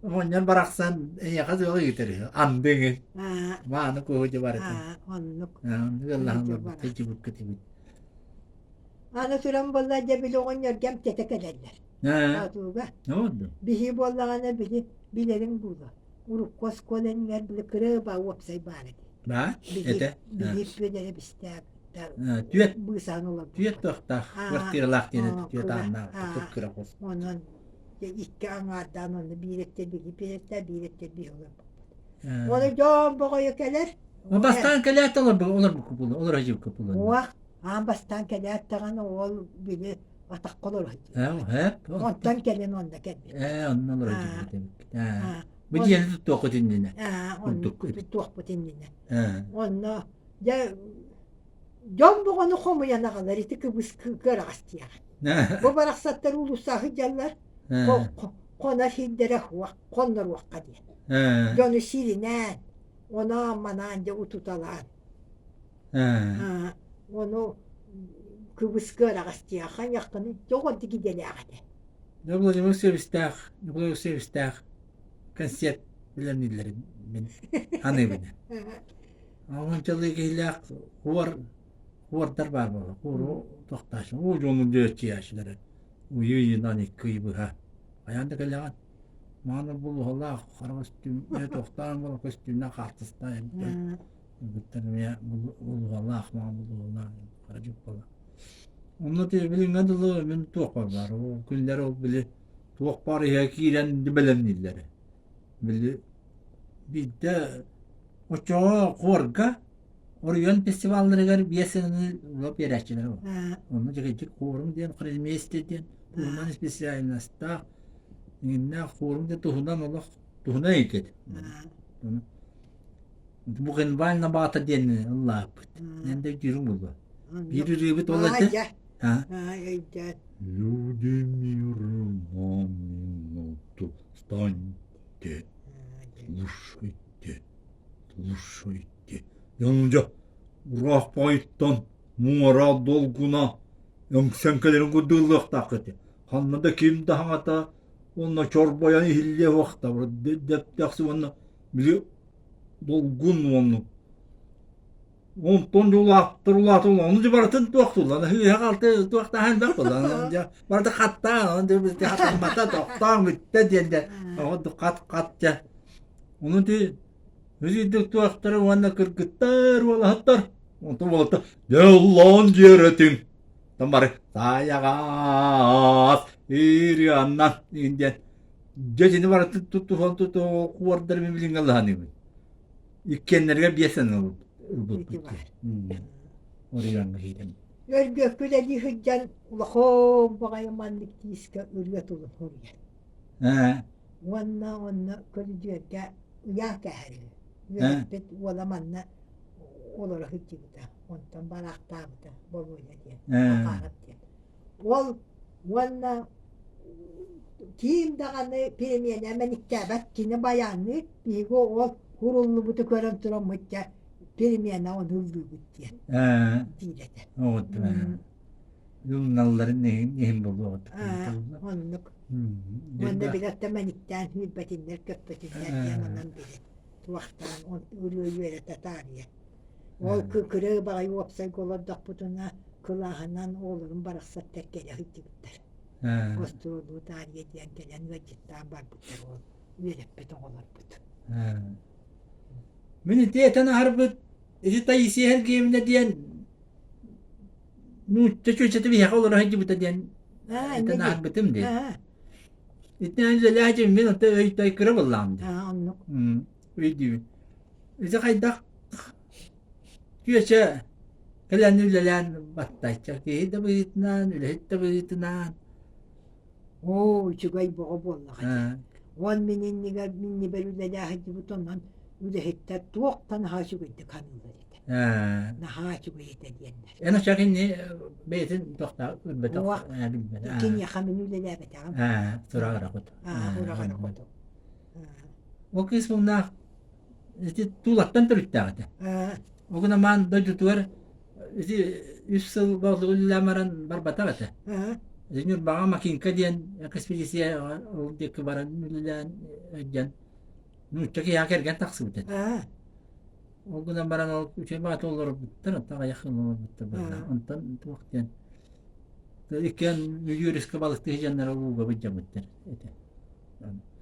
оҕонньор барахсан эйиэхэ суох ыытар үһү анды иҥин мааны куһу дьэ барытын оннук оннук ыллаһан барбыт сылдьыбыккыт эбит Аны туран буолла дьэ били оҕонньорго эмтэтэ кэлэллэр. Атууга. Биһи буоллаҕына били билэриҥ буолуо. Урукку оскуола иннигэр били кырыба уопсай баар этэ. Баар? Этэ? Биһи Пүөдэрэ бистээх Түөт быысаан олорбут. Түөт туохтаах квартиралаах диэн этэ түөт ааннаах кып-кыра хос. Онон икки аҥаардаан онно биир өттө биһи пиэрэтэ, биир өттө биһи олорбуппут. Ону дьон боҕойо кэлэр. Бастаан кэлээт олорбукку буолуо, олоро сылдьыбыкка буолуо. Уох, аан бастаан кэлээт даҕаны ол били атахха олоро сылдьыбыт. Онтон кэлин онно кэлбит. Ээ, онно олоро сылдьыбыт эбиккит. Бу дьиэни туттуоххут иннинэ. Оннук туттуохпут иннинэ. Онно дьэ дьон боҕону хомуйан аҕалар ити кыбыс кыараҕас диэҕин. Бу барахсаттар уулусса сылдьаллар хонор сирдэрэ суох хонноруохха диэн. Дьону сиринээн, оноон-манаан дьэ утуталаан. Ону кыбыс кыараҕас диэххэ, хайыаххыный, тоҕо ордук идэлээх этэ. Дьэ Владимир Севистээх, Николай Севистээх концерт бэлэмнииллэрин мин аныыбын. Уончалыы киһилээх хуор хуордар баар буолла. Хуору тохтааччы. Уу дьону дьүөччүйээччилэрэ. Уйу-ыйынан икки ый быһа. Хайаан да кэлэҕин. Мааны булуһалаах хара көстүүм, тохтоон буола көстүүмнээх хаартыстаах эбит. Ылбыттар эмиэ булуһалаах, маҕан булуһалаах хара дьуппала. Онно билиҥҥэ дылы мин туох бар ол күннэр ол били туох баар иһэ киирэн бэлэмнииллэрэ. Били биирдэ оччоҕо хуорга Оройуон фестивалларыгар биэс сыаны ыла биэрээччилэр ол. Онно дьэгэйдик хуорум диэн хормейстер диэн туһунан специальностаах иҥиннээх хуорум диэн туһунан олох туһунан ыйытыт. Бухенваль набаата диэн ыллааппыт. Эн да өйдүүрүҥ буолуо. Биир ырыабыт ол этэ. Люди мира на минуту встаньте, слушайте, слушайте. Дьэ, ураах баайыттан муора долгуна өҥсөн кэлэрин курдук ыллыахтаах этэ. Ханна да ким да хаҥата уонна чорбойон иһиллиэ суохта. Дэптээхси уонна били долгун уонна онтон улааттар улаатан ону дьэ барытын туохтууллар ыһыах туохтааһын элбэх буолла дьэ барыта хаттаан хатаммата тохтоон бүттэ диэн дьэ хат хат дьэ ону ти Үсүйдүк туохтара уонна кыргыттар уолаһыттар онтон уолаттар дьоллоон дьиэрэтиҥ Тон бары таайаҕас ирианна диэн дьэ итини барытын тутуһан тутуһан куордар мин билиҥҥэ ыллаһаныыбын иккиэннэригэр биэс сана ылбыппыт Оройуоҥҥа киирэн Өргөккү үлэлии сылдьан улахан баҕайы маннык тиискэ ырыа тылын суруйар. Уонна онно көрүдүөргэ ыйаа кээһэрин. Үөрэппит уола манна олоро сылдьыбыта. Онтон бараахтаабыта Болуойа диэн, Макаров диэн. Ол уонна киин даҕаны переменэ мэниктээбэт кини байаанныыр биһиги ол куруллубуту көрөн тураммыт дьэ перемена ону ыллыыбыт диэн диир этэ. Юнналларын иһин иһин буолуоҕут. Оннук. Уонна билэр да мэниктээн сүүрбэтиннэр көппөтүннэр диэн онон били туохтаан ырыа үөрэтэ таарыйа. Ол кырыы баҕайы уопсайга олордохпутуна кылааһынан оҕолорум барахсаттар кэлэ сылдьыбыттар. Гостуруоллуу таарыйа диэн кэлэн ыалдьыттаан барбыттар ол үөрэппит оҕолорбут. Мин ити этэн аһарбыт ити Таисия Сергеевна диэн нуучча чүөчэтэ биһиэхэ олоро сылдьыбыта диэн этэн аһарбытым дии. Итинэн үлэлээчим мин онто өй-той кыра буоллаҕым дии. Оннук. Өйдүүбүн. Ити хайдах чүөчэ кэлэн үлэлээн баттайча киһи да быһыытынан, үлэһит да быһыытынан. Оо, үчүгэй боҕо буоллаҕа дии. Уон мин иннигэр миннибэр үлэлээ сылдьыбыт онон үлэһиттэр туохтан наһаа үчүгэйдик саныыллар этэ. Наһаа үчүгэй этэ диэннэр. Эн оччо кинини бэйэтин тохтоо билбэтэх билбэтэх. Киниэхэ мин үлэлээбэтэҕим. Сураҕара хоту. Сураҕара хоту. Ол кыыс муҥнаах ити Тулаттан төрүттээх этэ. Ол гынан маан дойдутугар ити үс сыл боотугу үлэлээн баран барбатах этэ. Ити Ньурбаҕа Макинка диэн экспедиция ол диэки баран үлэлээн өйдөөн нуучча киһиэхэ кэргэн тахсыбыт этэ. Ол гынан баран ол үчүгэй баҕата олорбуттар, онтон аҕыйах сыл олорбуттар быһыылаах. Онтон туох диэн иккиэн Мүлүөрүскэ балыктыы сылдьаннар ууга былдьаммыттар этэ.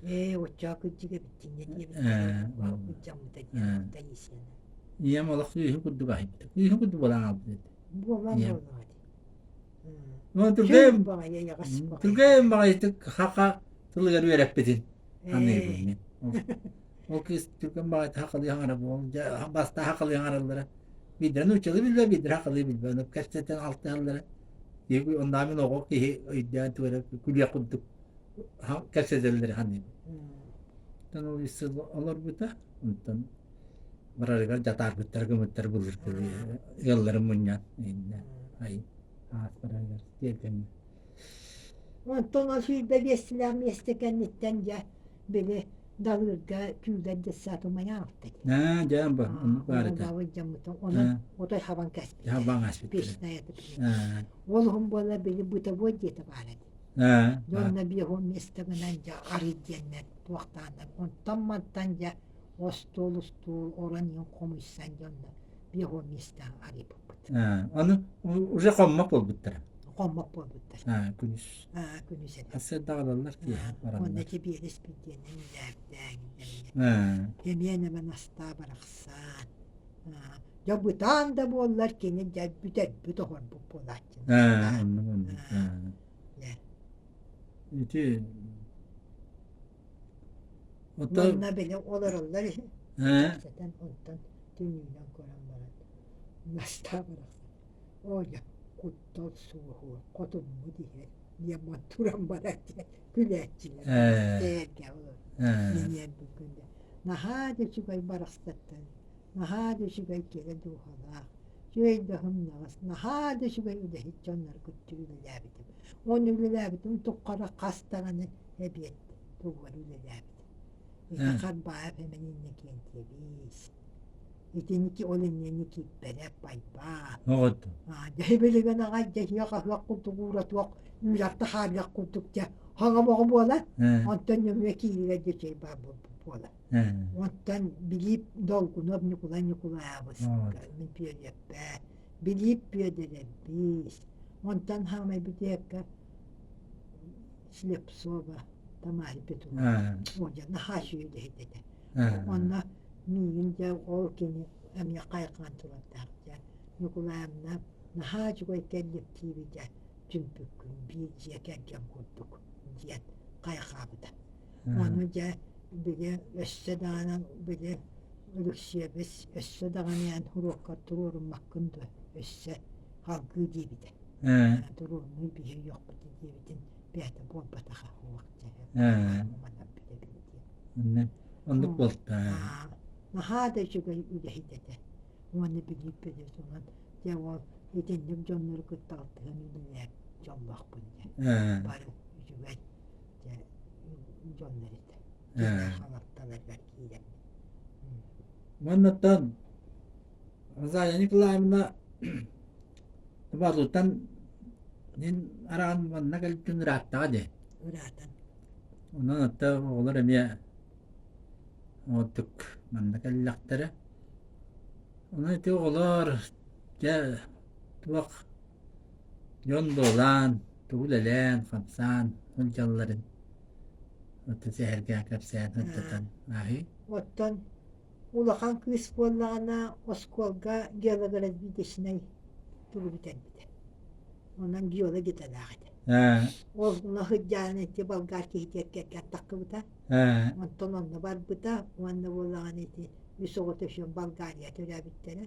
Ээ, оччоҕо кырдьык эбиттиннэ диэбиттэрэ. Былдьаммыта диэн Таисияны. Ийэм олох кыыһын курдук аһыйбыта. Кыыһын курдук буолан хаалбыт этэ. Буолан буоллаҕа дии. Түргэн түргэн баҕайытык хаха тылыгар үөрэппитин аныыбын мин. Ол кыыс түргэн баҕайытык хахалыы хаҥара буол, бастаан хахалыы хаҥараллара. Биирдэрэ нууччалыы билбэ, биирдэрэ хахалыы билбэ. Ону кэпсэтэн алтыһаллара. Оннооҕор мин оҕо киһи өйдөөн туора күлүөх курдук кэпсэтэллэр саныыбын. Онтон ол үс сыл олорбута. Онтон барарыгар дьатаарбыттар гыммыттар былыргы ыалларын мунньан иннэ ай аас барарыгар тиэргэммит. Онтон ол 25 силээх миэстэ кэнниттэн дьэ били Далыырга күүлэр детсад умайаабыт этэ. Аа дьэ бу оннук баар этэ. дьаммыта онон отой хабан кэспит. Хабан кэспит. Печная Ол уһун буола били бытовой диэтэ баар этэ. Дьонно биэһуон миэстэ гынан дьэ арый диэннэр туохтааннар онтон-мантан дьэ остуол устуул орон иһин хомуйсан дьонно биэһуон миэстэҕэ арыйбыппыт. Аны уже хоммок буолбуттара. Хоммок буолбуттар. Күнүс. Күнүс этэ. Сарсыардаҕалаллар киэһэ бараннар. Онно ити биэрис билдиэннэн үлээбитээҥ Эмиэн эмэн астаа барахсан. Дьэ бытаан да буоллар кини дьэ бүтэрбит оһорбут буолааччы. Оннук оннук. Ити Манна били олороллор иһи кэпсэтэн онтон түннүгүнэн көрөн баран настаа барахсан оо дьэ куттал суоһуо хотуммут иһэр диэн туран барар диэн күлээччилэр сээргэ олор миниэн бүгүн да наһаа да үчүгэй барахсаттан наһаа да үчүгэй кэрэ дууһалаах үчүгэй да һымнаҕас наһаа да үчүгэй үлэһит дьоннору кытта үлэлээбитим уонна үлэлээбитим туххара хас даҕаны эбиэт тугугар үлэлээбитим ити Харбаев Эмэн Иннокентьевич итиники ол иннини кииппэрэ Байбаа дьэ билигин аҕай дьэһиэх аһыах курдук ууратуох үүрэх тахаарыах курдук дьэ хаҥа боҕо буолар онтон нөҥүө кииригэр дьэчэй баар буолар Оттон Билиип Долгунов Ньукулай Ньукулаабыс мин Пүөдүөппэ Билиип Пүөдэрэбиис онтон хаамай бүтүөккэ Слепцова Тамара Петровна дьэ наһаа үчүгэй этэ онно миигин дьэ ол кини эмиэ хайҕаан турардаах дьэ Ньукулаевна наһаа үчүгэй кэллэктииби дьэ түмпүккүн биир дьиэ кэргэн курдук диэн хайҕаабыта Ону дьэ били өссө даҕаны били Өлөксүөбүс өссө даҕаны эн уруоккар туруоруммаккын дуо өссө салгыы диэбитэ. Туруорунуу биһи үөхпүт диэбитин бэйэтэ буолбатаҕа уох дьэ манан бүтэбин диэн. Оннук буолта. Наһаа да үчүгэй үлэһит этэ. Уонна билииппит онон дьэ ол итинник дьоннору кытта алтыһан үлэлээт дьоллоохпун диэн. Бары үчүгэй дьэ дьоннор этэ. Халатталарыгар киирэн. Уоннаттан Розалия Николаевна Табалутан мин араан манна кэлбитин ырааттаҕа дии. Ыраатан. Онон отто оҕолор эмиэ оттук манна кэллэхтэрэ. Онон ити оҕолор дьэ туох Дьон буолан, тугу үлэлээн-хамсаан сылдьалларын оттон сэһэргээн кэпсээн сырдатан ааһыы. Оттон улахан кыыс буоллаҕына оскуолга геологоразведочнай тугу бүтэрбитэ. Онон геолог идэлээх этэ. Ол сылдьаан ити болгар киһитигэр кэргэн таххыбыта. Онтон онно барбыта уонна буоллаҕына ити үс оҕото үһүөн Болгария төрөөбүттэрэ.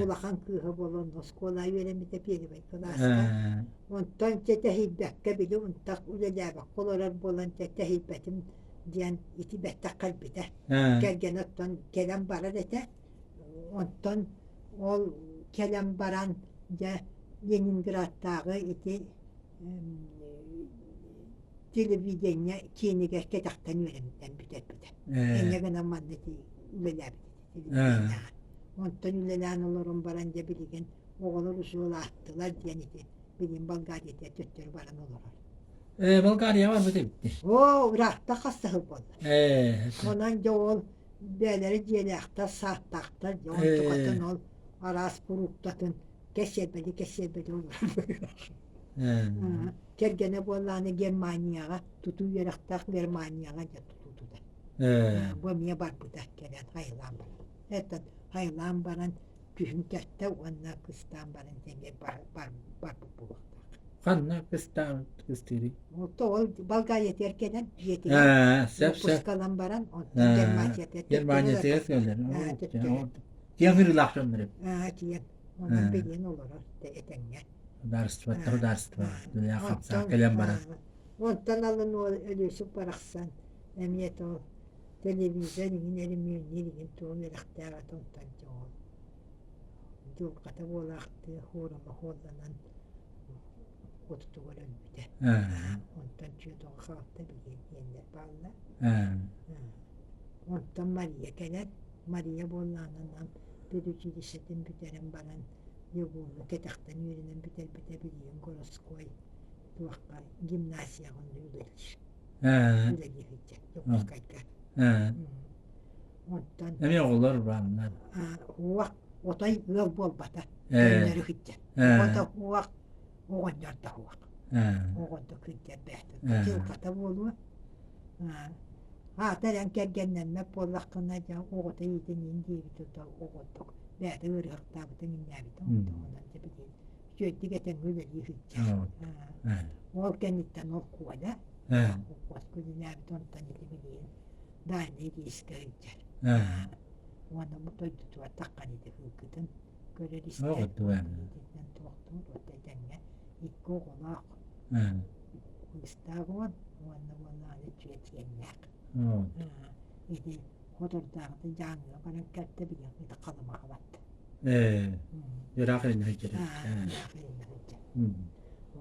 Улахан кыыһа буолан оскуола үөрэммитэ первый кылааска. Онтон чэ тэһийбэккэ били унтах үлэлээбэккэ олорор буолан чэ тэһийбэтим диэн ити бэттэх кэлбитэ. Кэргэнэ оттон кэлэн барар этэ. Онтон ол кэлэн баран дьэ Ленинградтааҕы ити телевидение киинигэр кэтэхтэн үөрэммитэн бүтэрбитэ. Инньэ гынан манна ити үлэлээбит телевидениеҕэ. Онтон үлэлээн олорон баран дьэ билигин оҕолор усуолааттылар диэн ити билигин Болгариятыгар төттөрү баран олорор. Ээ, Болгарияҕа барбыт эбит. Оо, ыраахта хас да сыл буолла. Онон дьэ ол бэйэлэрэ дьиэлээхтэр, сааттаахтар, дьэ онтукатын ол араас фруктатын кэсиэрбэти кэсиэрбэти олорор. Кэргэнэ буоллаҕына Германияҕа тутуу үөрэхтээх Германияҕа дьэ тутуу тутар. Бу эмиэ барбыта кэлэн хайылаан баран. Этэн хайылаан баран күһүн кэттэ уонна кыстаан баран эмиэ барбыт буолуохтаах. Ханна кыстаан кыстыырый? Ото ол Болгариятыгар кэлэн дьиэтигэр отпускалан баран онтон Германиятыгар Германиятыгар кэлэр. Киэҥ ырыылаах дьоннор эбит. Киэҥ. Онон билигин олорор этэҥҥэ. Ударствоттар ударство хамсаан кэлэн баран. Онтон алын уол Өлүөсүк барахсан эмиэ то телевизор иҥин өрөмүөннүүр иҥин тугун үөрэхтээх ата онтон дьоҕол дьылҕата буолаахтыы хуорама хуолланан отутугар өлбүтэ. Онтон чүөтөҕө хаалта билигин диэннэр бааллар. Онтон Мария кэлэн, Мария буоллаҕына педучилищетын бүтэрэн баран Егору кэтэхтэн үөрэнэн бүтэрбитэ билигин городской. Туохха гимназияҕа онно үлэлиир. Ээ. Үлэлии сылдьар Дьокуускайга. Ээ. Онтон Эмиэ оҕолор бааннар. Уох отой ыал буолбата. Ээ. Көннөрү сылдьар. Ээ. Оҕото уох, оҕонньор да уох. Ээ. Оҕото кырдьар бэйэтэ. Ээ. Дьылҕата буолуо. Аата эрэн кэргэннэммэт буоллаххына дьэ оҕото иитиниин диэбит ото оҕотук бэйэтэ ыарыһахтаабытын иннээбитин онон дьэ билигин үчүгэйдик этэҥҥэ үлэлии сылдьар. Ол кэнниттэн ол Коля холкуоска үлэлээбит онтон ити билигин дальнай рейскэ сылдьар. Уонна бу дойдутугар таххан ити сылгытын көрөр истэр итинэн туохтуур вот этэҥҥэ икки оҕолоох кыыстаах уон уонна уоннааны үчүгэй сиэннээх. Ити хотордааҕыта Дьааҥыга баран кэлтэ билигин ити Халымаҕа барда. Ээ, ыраах илин сылдьар. Ыраах илин сылдьар.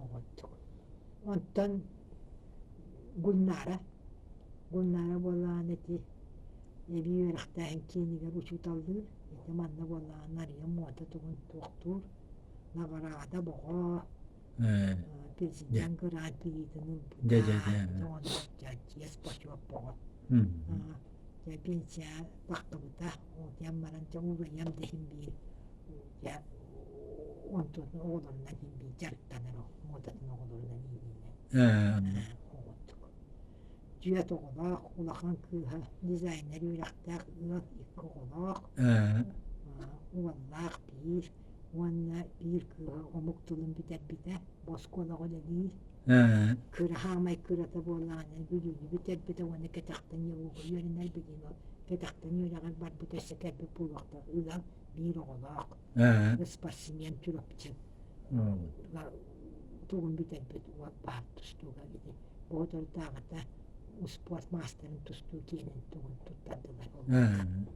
Оҕордук. Онтон Гульнара, Гульнара буоллаҕына ити эбии үөрэхтээһин киинигэр учууталлыыр. Ити манна буоллаҕына Нарыйа муода тугун туохтуур, наҕараада боҕо, президент грант билиитин ылбыта, дьоҕонно чиэс бочуот боҕо. Дьэ пенсия таххыбыта, отуйан баран дьэ уларыйан да иһин биир дьэ онтун оҕолорунан иһин биир дьарыктанар муодатын оҕолорунан иилинэн оҕотук. Дьүөт оҕолоох, улахан кыыһа дизайнер үөрэхтээх ыал икки оҕолоох, уоллаах биир уонна биир кыыһа омук тылын бүтэрбитэ, оскуолаҕа үлэлиир. Кыра хаамай кырата буоллаҕына Бүлүүнү бүтэрбитэ уонна кэтэхтэн ЕУ-га үөрэнэр билигин ол кэтэхтэн үөрэҕэр барбыта өссө кэлбит буолуохтаах ыал биир оҕолоох спортсмен Чурапчы тугун бүтэрбит уол баар тустууга ити боотурдааҕыта успуорт маастарын тустуу киэнин тугун туттардылар онон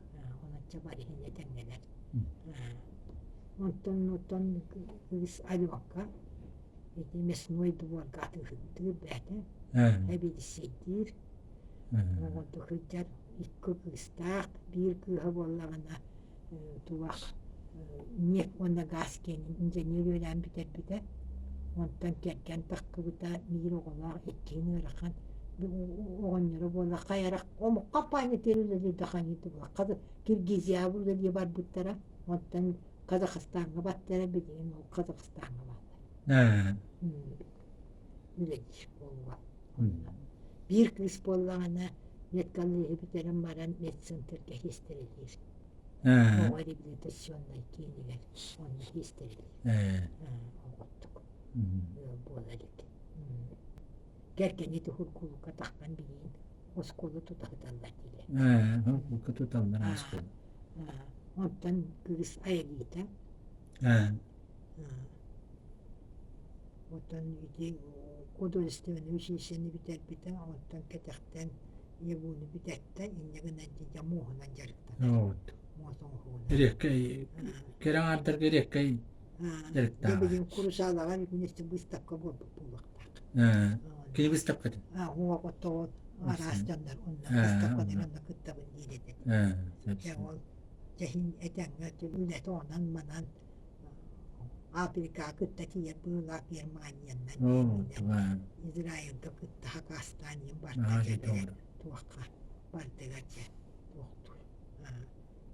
бары иһин этэҥҥэлэр Онтон оттон кыыс Аленка ити мясной дворга атыыһыттыыр бэйэтэ, эбиэдиссэйдиир. Оҕото сылдьар икки кыыстаах, биир кыыһа буоллаҕына туох нефть уонна газ киэнин инженер үөрээн бүтэрбитэ. Онтон кэргэн тахсыбыта, биир оҕолоох, иккиһин ыарахан оҕонньоро буолла хайарах омукка памятер үлэлиир да ханьыыты буолла Киргизияҕа үлэлии барбыттара, онтон Казахстаҥҥа баттара, билигин ол Казахстаҥҥа бааллар. Үлэлиир буолла. Биир кыыс буоллаҕына медколлеһы бүтэрэн баран медцентргэ сиэстэрэлиир. Оҕо реабилитационнай киинигэр онно сиэстэрэлиир. Оҕоттук ыал буола илик. Кэргэни туһургуулука таххан билигин оскуола тута сыталлар дииллэр. Ээ, туталлар оскуола. Онтон кыыс Аэлита. Оттон ити художественнай училищены бүтэрбитэ, онтон кэтэхтэн ЕГУ-ну бүтэттэ, инньэ гынан дьэ муоһунан дьарыктанар. Муос оҥоһуунан. Эриэккэй, кэрэ аҥаардарга эриэккэй дьарыктааҕа. Билигин Курусалаҕа вместе выставка буолбут буолуохтаах. Кини выставкатын? Оҕотоҕо араас дьоннор онно выставкалар онно кыттабын диир этэ. Дьэ ол дьэһин этэҥҥэ үлэтэ онон-манан Африкаҕа кытта тиийэр быылаах Германиянан Израильга кытта хакастаан иһин барда дьэ туохха бардыгар дьэ туохтуур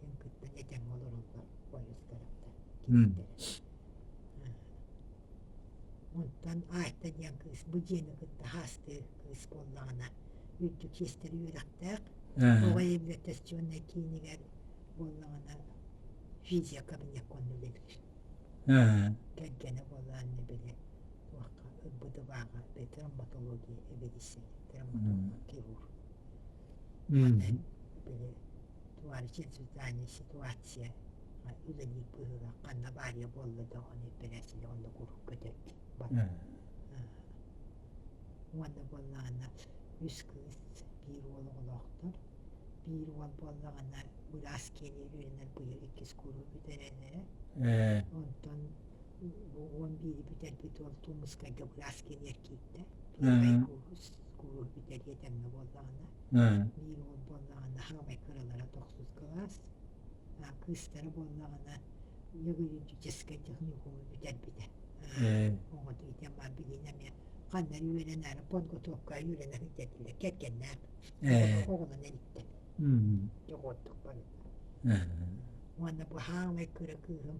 эн кытта этэҥҥэ олороллор поездтарыттан Онтон Айта диэн кыыс бу дьиэни кытта хаастыыр кыыс буоллаҕына үрдүк сиэстэрэ үөрэхтээх, оҕо реабилитационнай киинигэр буоллаҕына физиокабинекка онно үлэлиир. Кэргэнэ буоллаҕына били туохха ырбыты-бааҕа травматология эбэдиссэй травматолог хирург. Уонна били товарищи социальная ситуация үлэлиир быһыылаах ханна баарыйа буолла да ону эпэрээссийэ онно куруук көтөр Уонна буоллаҕына үс кыыс биир уол оҕолоохтор. Биир уол буоллаҕына быраас киэнигэр үөрэнэр быйыл иккис кууруһу бүтэрэн эрэр. Онтон 11-и бүтэрбит уол Тумускайга быраас киэнигэр киирдэ. Первай куурус, кууруһу бүтэриэ тэҥҥэ буоллаҕына. Биир уол буоллаҕына хаамай кыралара тохсус кылаас. Кыыстара буоллаҕына юридическай техникуму бүтэрбитэ. Оҕото итиэн баар билигин эмиэ. Ханна эрэ үөрэнээри подготовкаҕа үөрэнэ сылдьар этилэр кэргэннээх Ээ. оҕолонон иттэ. Мм. Дьоҕуордук барыта. Ээ. Уонна бу хаамай кыра кыыһым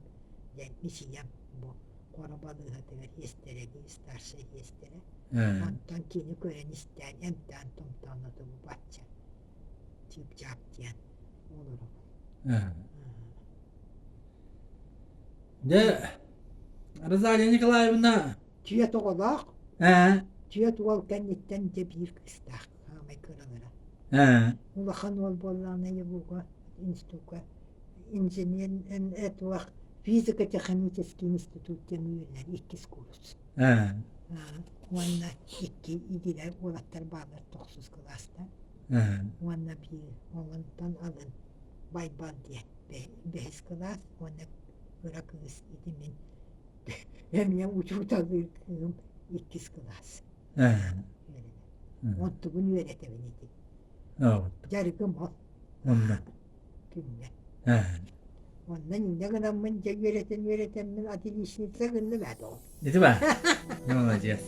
диэн Мисийэм бу хоро балыыһатыгар сиэстэрэлии старшай сиэстэрэ. Ээ. Онтон кини көрөн истээн эмтээн томтоон оту бачча чыып-чаап диэн олоробун. Ээ. Дьэ, Розалия Николаевна Түөрт оҕолоох, Ээ. түөрт уол кэнниттэн дьэ биир кыыстаах хаамай кыралара. Ээ. Улахан уол буоллаҕына ЕГУга институкка инженер туох физико-технический институт диэн үөрэнэр иккис курс. Ээ. Уонна икки идилэр уолаттар бааллар тохсус кылаастан. Ээ. Уонна биир онтон алын Байбал диэн бэһис кылаас уонна кыра кыыс ити мин Эмиэ учууталлыыр кыыһым иккис кылаас. Ээ. Онтубун үөрэтэбин ити. Дьарыгым ол. Онно. Күҥҥэ. Ээ. Онно инньэ гынаммын дьэ үөрэтэн үөрэтэммин отличница гынным ээ доҕор. Ити ба? Молодец.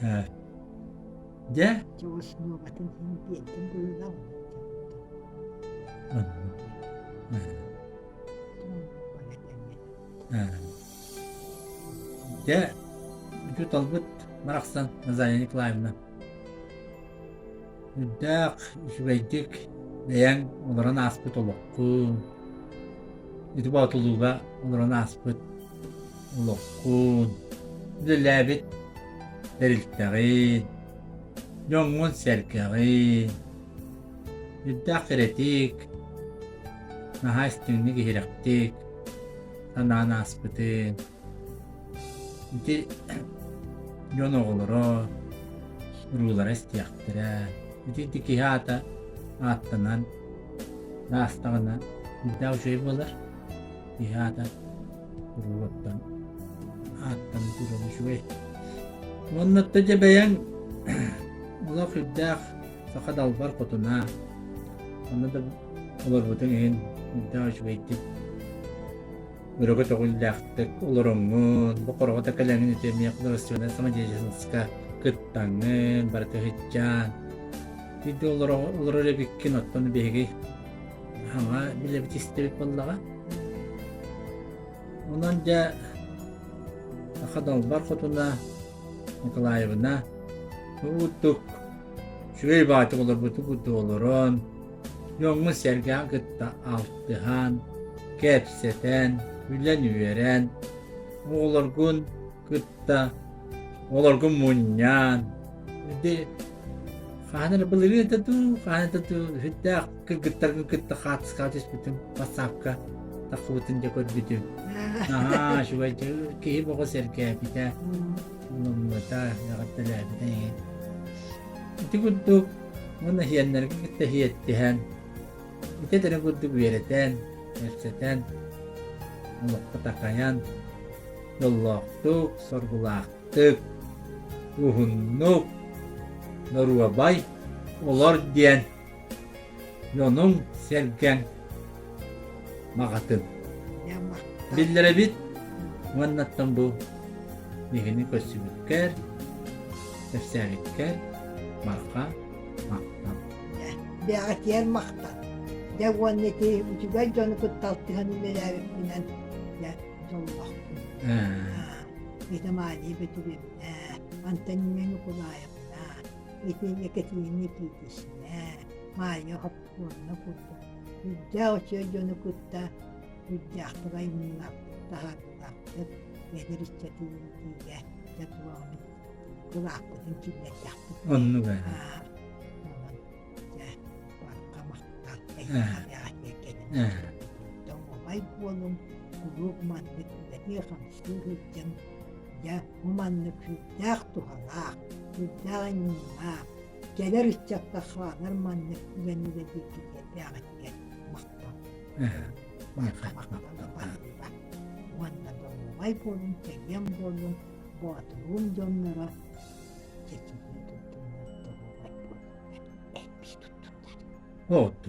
Ээ. Дьэ? Дьэ основатын син биэрдим быһыылаах. Дьэ, учууталбыт барахсан Розалия Николаевна үрдээх үчүгэйдик бэйэҥ олорон ааспыт олоххун, ити боотулууга олорон ааспыт олоххун, үлэлээбит тэрилтэҕин, дьоҥҥун-сэргэҕин Үрдээх кэрэтик, наһаа истиҥник иһирэхтик санаан ааспытын. Ити дьон оҕолоро, уруулара истиэхтэрэ. Ити ити киһи аата ааттанан аастаҕына үрдээх үчүгэй буолар. Киһи аата уруулартан ааттана турар үчүгэй. Уонна дьэ бэйэҥ олох үрдээх Саха далбар хотуна, онно да олорбутуҥ иһин үрдээх үчүгэйдик өрөгө көҕүллээхтик олороҥҥун, бу хороҕо да кэлэҥҥин ити эмиэ художественнай самодеятельноска кыттаҥҥын, барыта сылдьан ити олорор эбиккин, оттон биһиги хаҥа билэбит истэбит буоллаҕа. Онон дьэ саха далбар хотуна Николаевна курдук үчүгэй баҕайытык олорбутун курдук олорон, дьоҥҥун-сэргэҕин кытта алтыһан, кэпсэтэн, күлэн-үөрэн, оҕолоргун кытта оҕолоргун мунньан, ити хаһан эрэ былырыын этэ дуу, хаһан этэ дуу, сүрдээх кыргыттаргын кытта хаартыскаҕа түспүтүм, ватсапка тахсыбытын дьэ көрбүтүм. Наһаа үчүгэй киһи бөҕө сэргээбитэ. Ылыммыта, эҕэрдэлээбитэ иһин. Ити курдук уонна иһиэннэргэ кытта иһиэттиһэн, ити эрэ курдук үөрэтэн, кэпсэтэн, олоххо такайан, дьоллоохтук, соргулаахтык, уһуннук, доруобай олор диэн дьонуҥ-сэргэҥ баҕатын биллэрэбит уоннаттан бу биһигини көрсүбүккэр, кэпсээбиккэр барҕа махтал. Бэҕэтиэр махтал. Дьэ уонна ити үчүгэй дьону кытта алтыһан үлэлээбиппинэн дьэ дьоллоохпун. Ити Мария Петровна, Антонина Николаевна, Ити Екатерина Никитична, Майя Хоппуонна курдук үрдээх үчүгэй дьону кытта үрдээхтик айымньылаахтык таһаарыылаахтык эдэр ыччаты иитиигэ дьэ туоҕун кылааппытын киллэрдэхпит. Оннук ээ. Онон дьэ барҕа махтал эһиэхэ бэҕэһээ кэлэн доруобай буолуҥ, куруук маннык үлэлии-хамсыы сылдьыҥ, дьэ бу маннык сүрдээх туһалаах, сүрдээх айымньылаах, кэлэр ыччакка хаалар маннык үлэни үлэлииргитигэр бэҕэтигэр махтал. Махтал баһыыба. Уонна доруобай буолуҥ, чэгиэн буолуҥ, боотуруум дьонноро чэчигии туттуннар, доруобай буолуннар, элбии туттуннар. Отту.